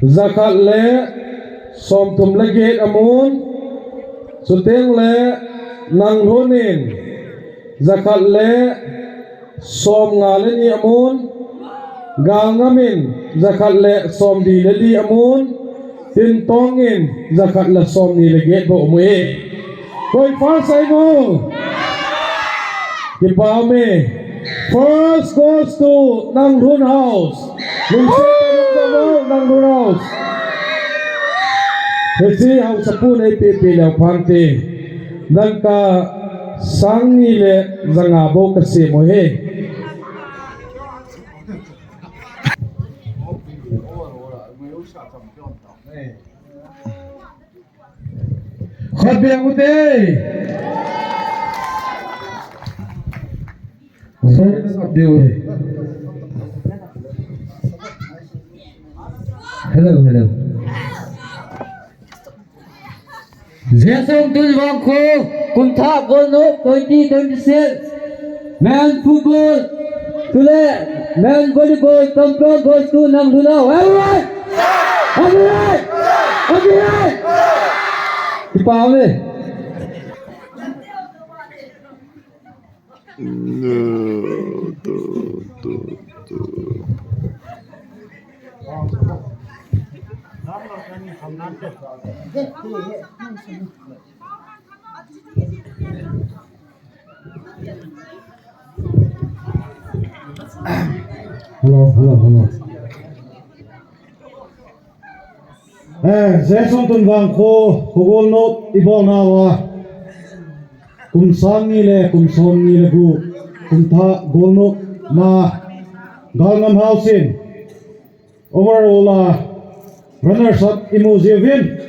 Jakhat le som thum le get amun, chuteng le Nanglhun in jakhat le som nga le ni amun, Galngam in jakhat le som li le li amun, Tintong in jakhat le som ni le get bou amu e. Koi first ahi mo? Kipa ume. First goes to Nanglhun House. Lungset tah in Nanglhun House. Hiche haosapu nei pepe leo phante. Dangka sang ni le ja nga bou kasem u ahi. Khat beh u te. Sorry, na khat beh u. Hello, hello. Jesongtun Vangkho. Kumthah Golnop twenty twenty-six. Men football, chule men volleyball champion goes to Nanglhun House. Alright! Alright! Alright! Kipa ume. No, to, to, to. Hello, hello, hello. Eh, Jason Tunvang kho, kho golnop ibol nauva. Kum sang ni le, kum som ni le gup, kum thah golnop na, Galngam House in overall a runners up imu jiuvin.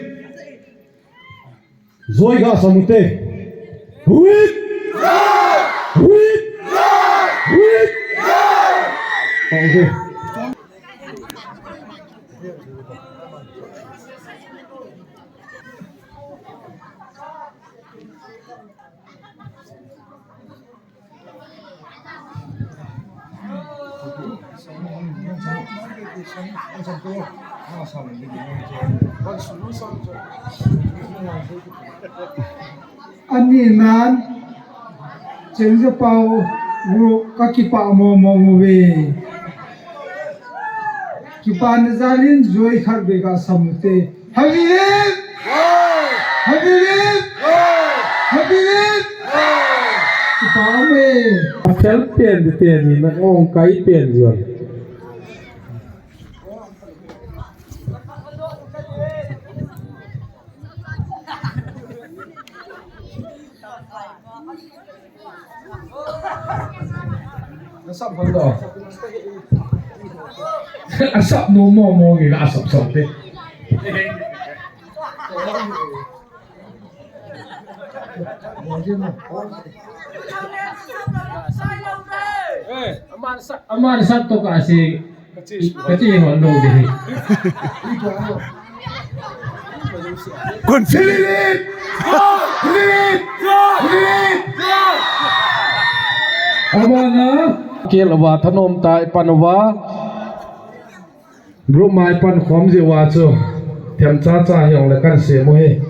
Joi gasam ute. Huit! Huit! Huit! Okay. Ani nan, Chengja Pau, ru ka kipah momo uve. Kipana jal in joi khat beh gasam ute. Happy Vip! Happy Vip! Happy Vip! Kipa ume. Pasal pen di teni na ong kai pen juan. Asap hon do. Asap no mo mo nge asap sap te. Eh, aman sap, aman sap to kasi. Kati hon lo ding. Kun Philip! Philip! Philip! Abana. Kel uva thanom tah in pan uva. Group mai pan khom jiu va chu. Themcha cha hiong le kan se mo hi.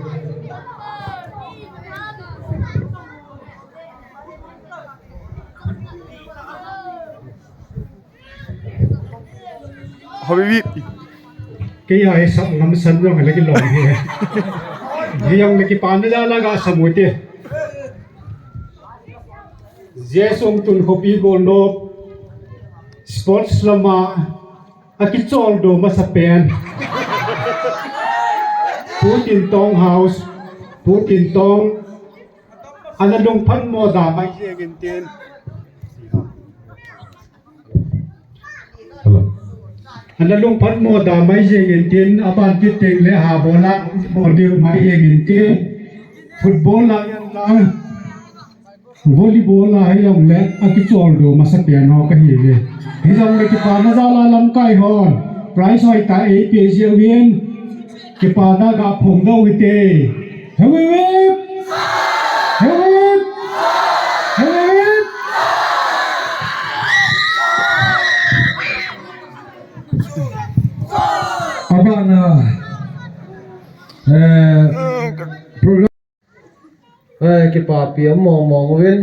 Hobi bit. Kei a hi sap ngam san jong le kilom hi. Hi jong le kipana jal a gasam ute. Jesung tun khopi golnop sports lama akicholdo masa pen. Pu Tintong House, Pu Tintong ana lungphat mo da mai jeng in tin. Hello. Ana lungphat mo da mai jeng in tin, aban kit teng le ha bola bol diu mai jeng in tin. Football la yan la. Volleyball la hi jong le akicholdo masa pen ho kahi ve. Hi jong le kipana jal a lamkai hon prize hoitah eipe jiuvin. Kipana ga phong doh ute. Hewip! Hewip! Hewip! Abana, eh, program, eh, kipapi mong mong uvin.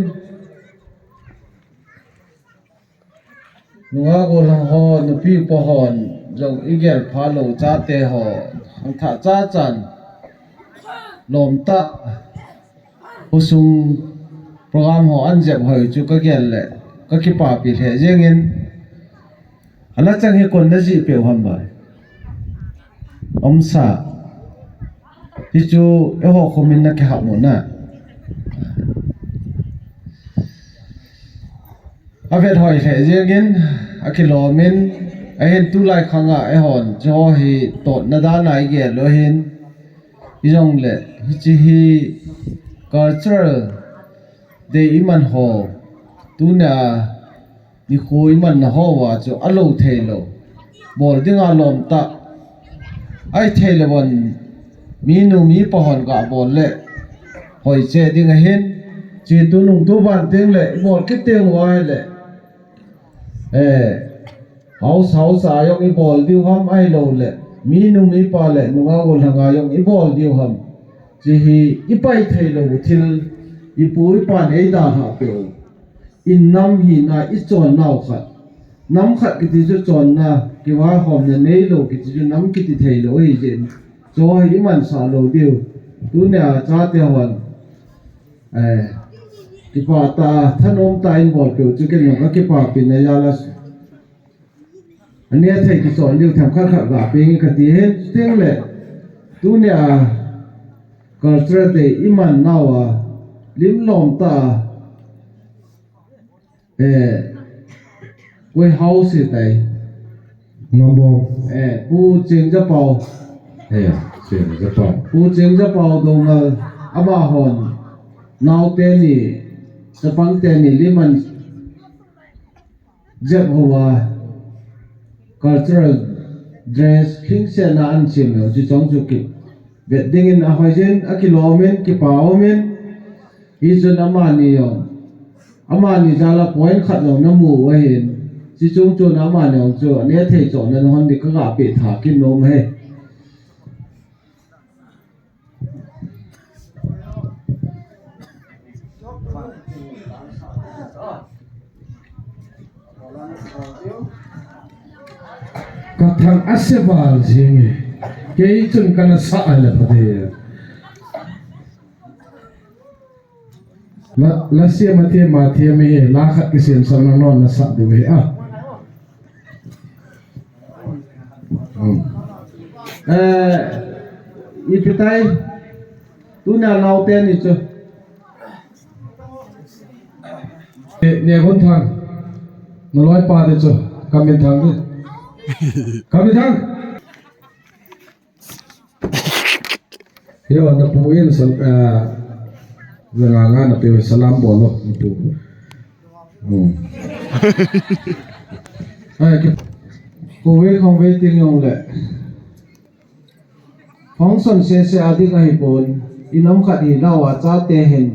Nunga gollhang ho, nupi upa hon, jong igel pha lou chate ho, hangthah cha chan, lom tah, khosung program ho anjep hoi chu kagel le, kakipapi lheh jeng in, ala chang hi kon najih peh u ham bai. Omsa. Hichu eiho khomin nakihap u na. Avet hoi lheh jeng in, akilom in, ahin tulai khang a eihon, chuho hi totna dan a igel u ahin, ijong le, hiche hi cultural day iman ho, tunia, nikho imanna ho a chu alou thei lou. Bol dinga lom tah. Ahithei le von minu mipa hon gabol le. Hoi cheh ding ahin. Hiche tunung tuban teng le, ibol kit teng uva ahile. Eh, house, house a jong ibol diu ham ahilou le. Minu mipa le, nunga gollhang a jong ibol diu ham. Hiche hi ipai thei lou thil, ipu ipan eidalhah peh u. In nam hina ichon nau khat. Nam khat kiti chu chonna, kivaihomna neilou kiti chu nam kiti thei lou ahi jeh in. Cho hi iman sah lou diu. Tunia chate hon, eh, kipah tah a thanom tah in bolpeh u chu ken jong ka kipah pi na jal a. Aneh thei kichon diu themkhat khat ga pe nge kati ahi. Chuteng le tunia Cultural Day iman nau a lim lom tah a, eh, koi hao si tai. Ngambong. Eh, Pu Cheng Japau. Eh, Cheng Japau. Pu Cheng Japau Doungel, amahon naote ni, chapangte ni lim an jep hou a, cultural dress, lhingsetna an chem lou, chu chong chu kivet dingin ahoi jin, akilom in, kipa um in, hichun amani jong, amani jal a point khat jong namu u ahin, chi chung chun amani jong chu, aneh thei chon na hon di ka ga pe tha kin nom e. Ka thang ase val jing e. Kei chun kana sa a le pha de. La, la sia ma thia ma thia mi he, la khat kisem sang na non na sa de ve a. Hmm. Eh, ipi tai, tunia naote ni chu. Eh, ne gon thang. Na loi pa de chu. Kamin thang de. Kamin thang. Yo, na pu in sal, ah, na nga nga na pe salam bol lo, na pu. Hmm. Ai, ki, pu ve khong ve ting jong le. Khong son se se a ding ahi pon, i nam khat hi nau a chate hin.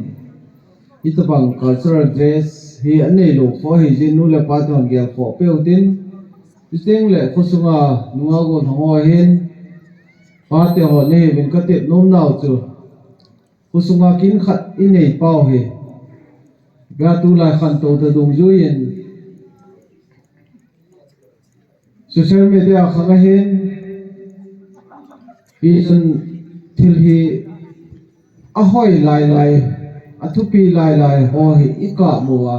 Itabang cultural dress hi anei lou kho hi jin nu le pa ton gel kho pe u tin. Chuteng le khosunga nunga gon hong ho hin. Pate ho nei min ka tep nom nau chu. Khosunga kin khat i nei pau hi. Ga tulai khantou ta dungjuiyin. Social media khang ahin. Hichun thil hi ahoi lai lai, athupi lai lai ho hi i kap u a.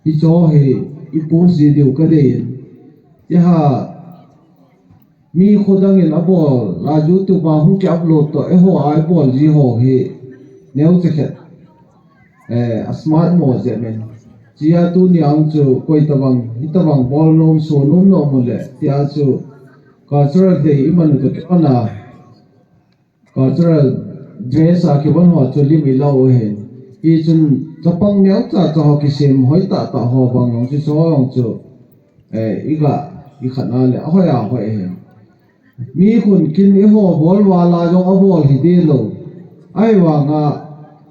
Hicho hi i post ji diu ka dei in. Hiha mi khodang in abol, la YouTube a hung ki upload toh, eiho a i bol ji ho hi, neo che khet, eh, a smart mo jeh in. Chia tunia hung chu, koi tabang, hitabang bol nom, so nom nom u le, tia chu, cultural day i man u toh kipan a, cultural dress a kibang ho chu lim i la u ahin. Hichun chapang neocha cha ho kisem hoi tah tah ho bang jong chu, cho jong chu, eh, i ga, i khat na le, ahoi ahoi ahin. Mi khun kin eiho bol val a jong abol hi de lou. Ahivanga,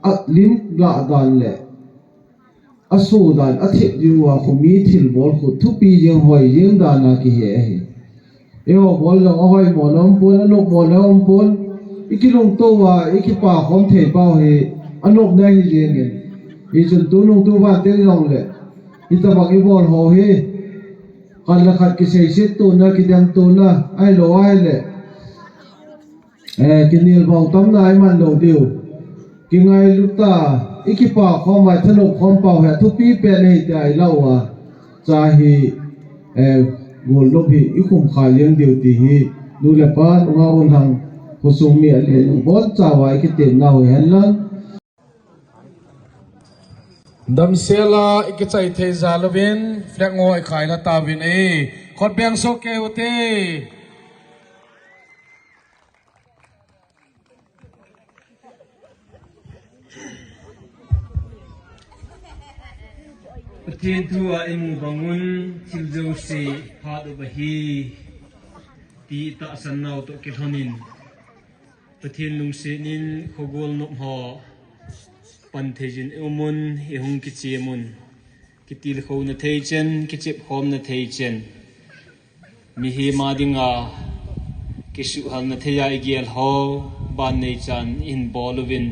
a lim lah dan le, a so dan, a thet jing uva khu mi thilbol khu thupi jing hoi jing dan a kihe ahi. Eiho bol jong ahoi mo na um pon, anop mo na um pon. I kilungto uva, i kipa khom thei pau hi, anopna hi jeng in. Hichun tunung tuvan teng jong le, hitabang i bol ho hi, khat le khat kiseiset tona, kidem tona, ahilou ahile. Eh, kinel vang tamna i man lou diu. Kingailut a, i kipa khom a, i thanop khom pau hi, thupi pen ahi tia i la u a. Cha hi, eh, golnop hi, i khum kha jeng diu ti hi. Nu le pa, nunga un hang, khosung mi a le, nung bon cha uva i kitem nau hi hen lang. Damsel a i kichai thei jal uvin, flag ngoi khai la tauvin e. Khut beng soh kei u te. Pathen thu a i mu bang un, thil jouse phat u ahi, ti tahsan nau toh kilhon in. Pathen lungset in khogol nop ho pan thei jin i um un, i hung kichem un. Kitilkhouna thei chen, kichepkhomna thei chen. Mihem a dinga kisuhhalna thei a i gel ho, ban nei chan i hin bol uvin.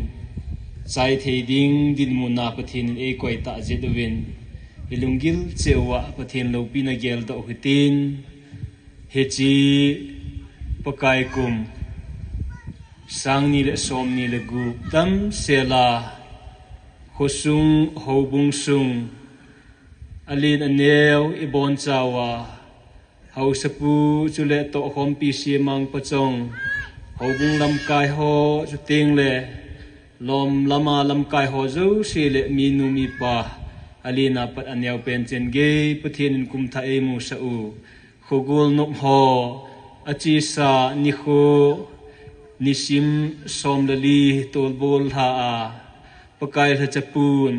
Chai thei ding dinmun a Pathen in ei koi tah jeh uvin. I lunggil cheh uva Pathen loupina geldoh u hitin. Hiche Pakai kum Sang ni le som ni le gup damsel a, khosung houbung sung alen aneo ibonchauva, haosapu chule tohkhompi Semang Pachong, houbung lamkai ho chuteng le lom lama lamkai ho jouse le minu mipa, alen a pat aneo pen chen gei Pathen in kumthah eimusah u khogol nop ho, achesa nikho, nisim som le li tolbol lha a, Pakai lhacha pun,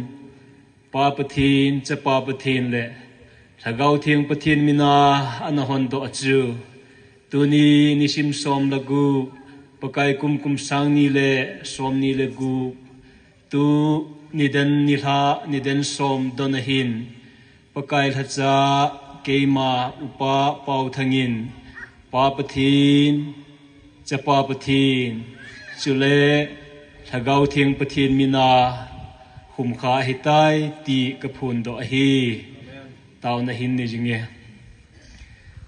Pa Pathen, Chapa Pathen le Lhagao Theng Pathen min a ana hondoh a chu, tuni nisim som le gup, Pakai kum kum sang ni le som ni le gup, tu nidan nilhah nidan som don ahin, Pakai lhacha keima Upa Paothang in, Pa Pathen, Chapa Pathen, chule Lhagao Theng Pathen min a khumkha ahitai ti kaphondoh ahi. Taona hin nei jinge.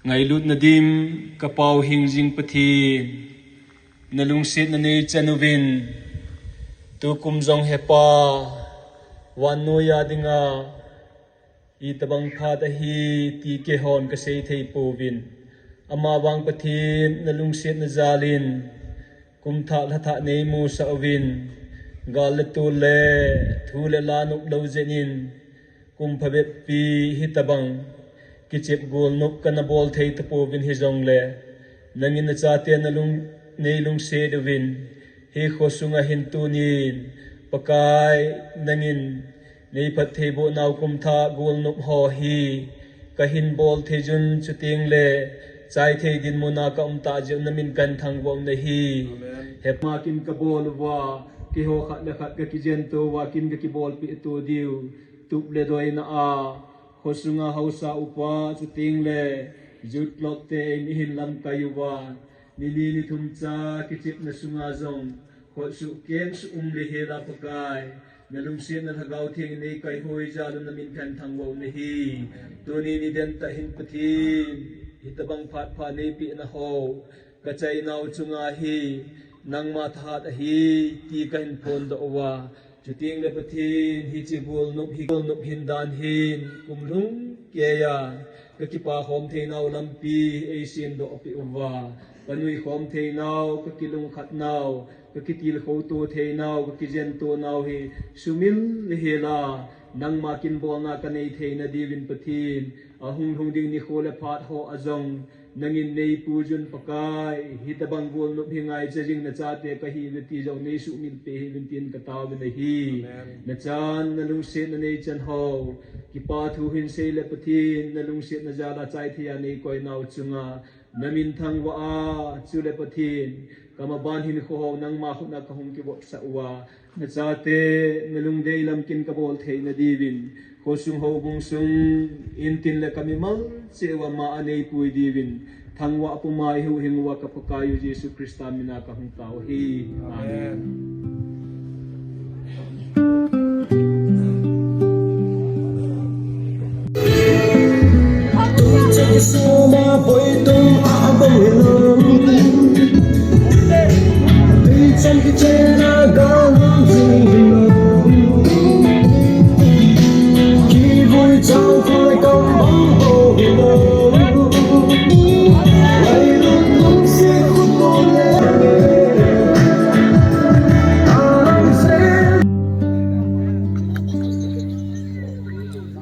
Ngailutna dim, kapao hingjing Pathen, nalungsetna neichan uvin, tukum jong Hepa, vannoiya dinga itobang phat ahi ti keihon kasei thei pouvin. Amavang Pathen nalungsetna jal in, kumthah lhathah neimusah uvin, gal le tol le thu le la noplou jeh in, kum phabep pi hitobang kichep golnop kana bol thei tapouvin hijongle, nangin nachate nalung, neilungset uvin, hi khosunga hin tunin, Pakai, nangin neiphattheiboh nau kumthah golnop ho hi kahin bol thei jun chuteng le chai thei dinmun a kaum tah jeh un namin kahin thangvah u ahi. Amen. Hepa, kin kabol uva, keiho khat le khat kakijen to uva, kin kakibolpeh to diu, tup le doina a, khosunga haosa upa chuteng le youth club te in eihin lamkai uva, nini nithum cha kichepna sunga jong, khotsuh kengsuh um le hela Pakai, nalungsetna Lhagao Theng in neikaihoi jal un namin kahin thangvah u ahi. Tuni nidan tah hin Pathen, hitobang phat pha neipehna ho, kachainau chunga hi, nangma thahat ahi, ti kahin phondoh uva. Chuteng le Pathen, hiche golnop hi, golnop hin dan hin, kum lhung keiya, kakipa khom theinau lampi eisemdoh peh uva, kanui khom theinau, kakilungkhat nau, kakitilkhou to theinau, kakijen to nau hi sumil le hela, nangma kin bolna kanei theina diuvin Pathen, ahung lhung ding nikho le phat ho a jong, nangin neipui jun Pakai, hitobang golnop hi ngaicha jing nachate kahiuve ti jong neisuhmil peh hih uvin tin kataovin ahi. Amen. Nachan, nalungsetna neichan ho, kipa thu hin sei le Pathen, nalungsetna jal a chai theiya neikoinau chunga, namin thangvah a, chule Pathen, kamaban hinkho ho nangma khut a kahung kivopsah uva, nachate, nalungdei lam kin kabol theina diuvin, khosung houbung sung, intin le kamimal cheh uva ama a neipui diuvin, thangvah puma eihuhhing uva ka Pakaiyu Jesu Christa min a kahung tao ahi. Amen. Amen.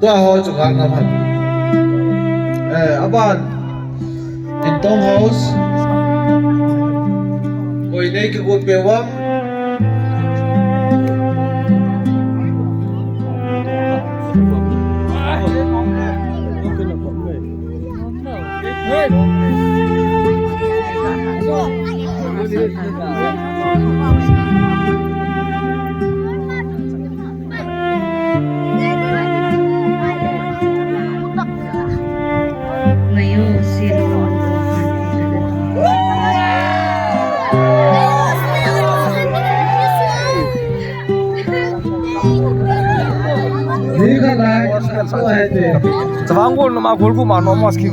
Tua ho chu lhakna phat. Eh, aban. Intong House. Koi nei kigol pe vang. Chavang gol numa gol gu ma no mas ki.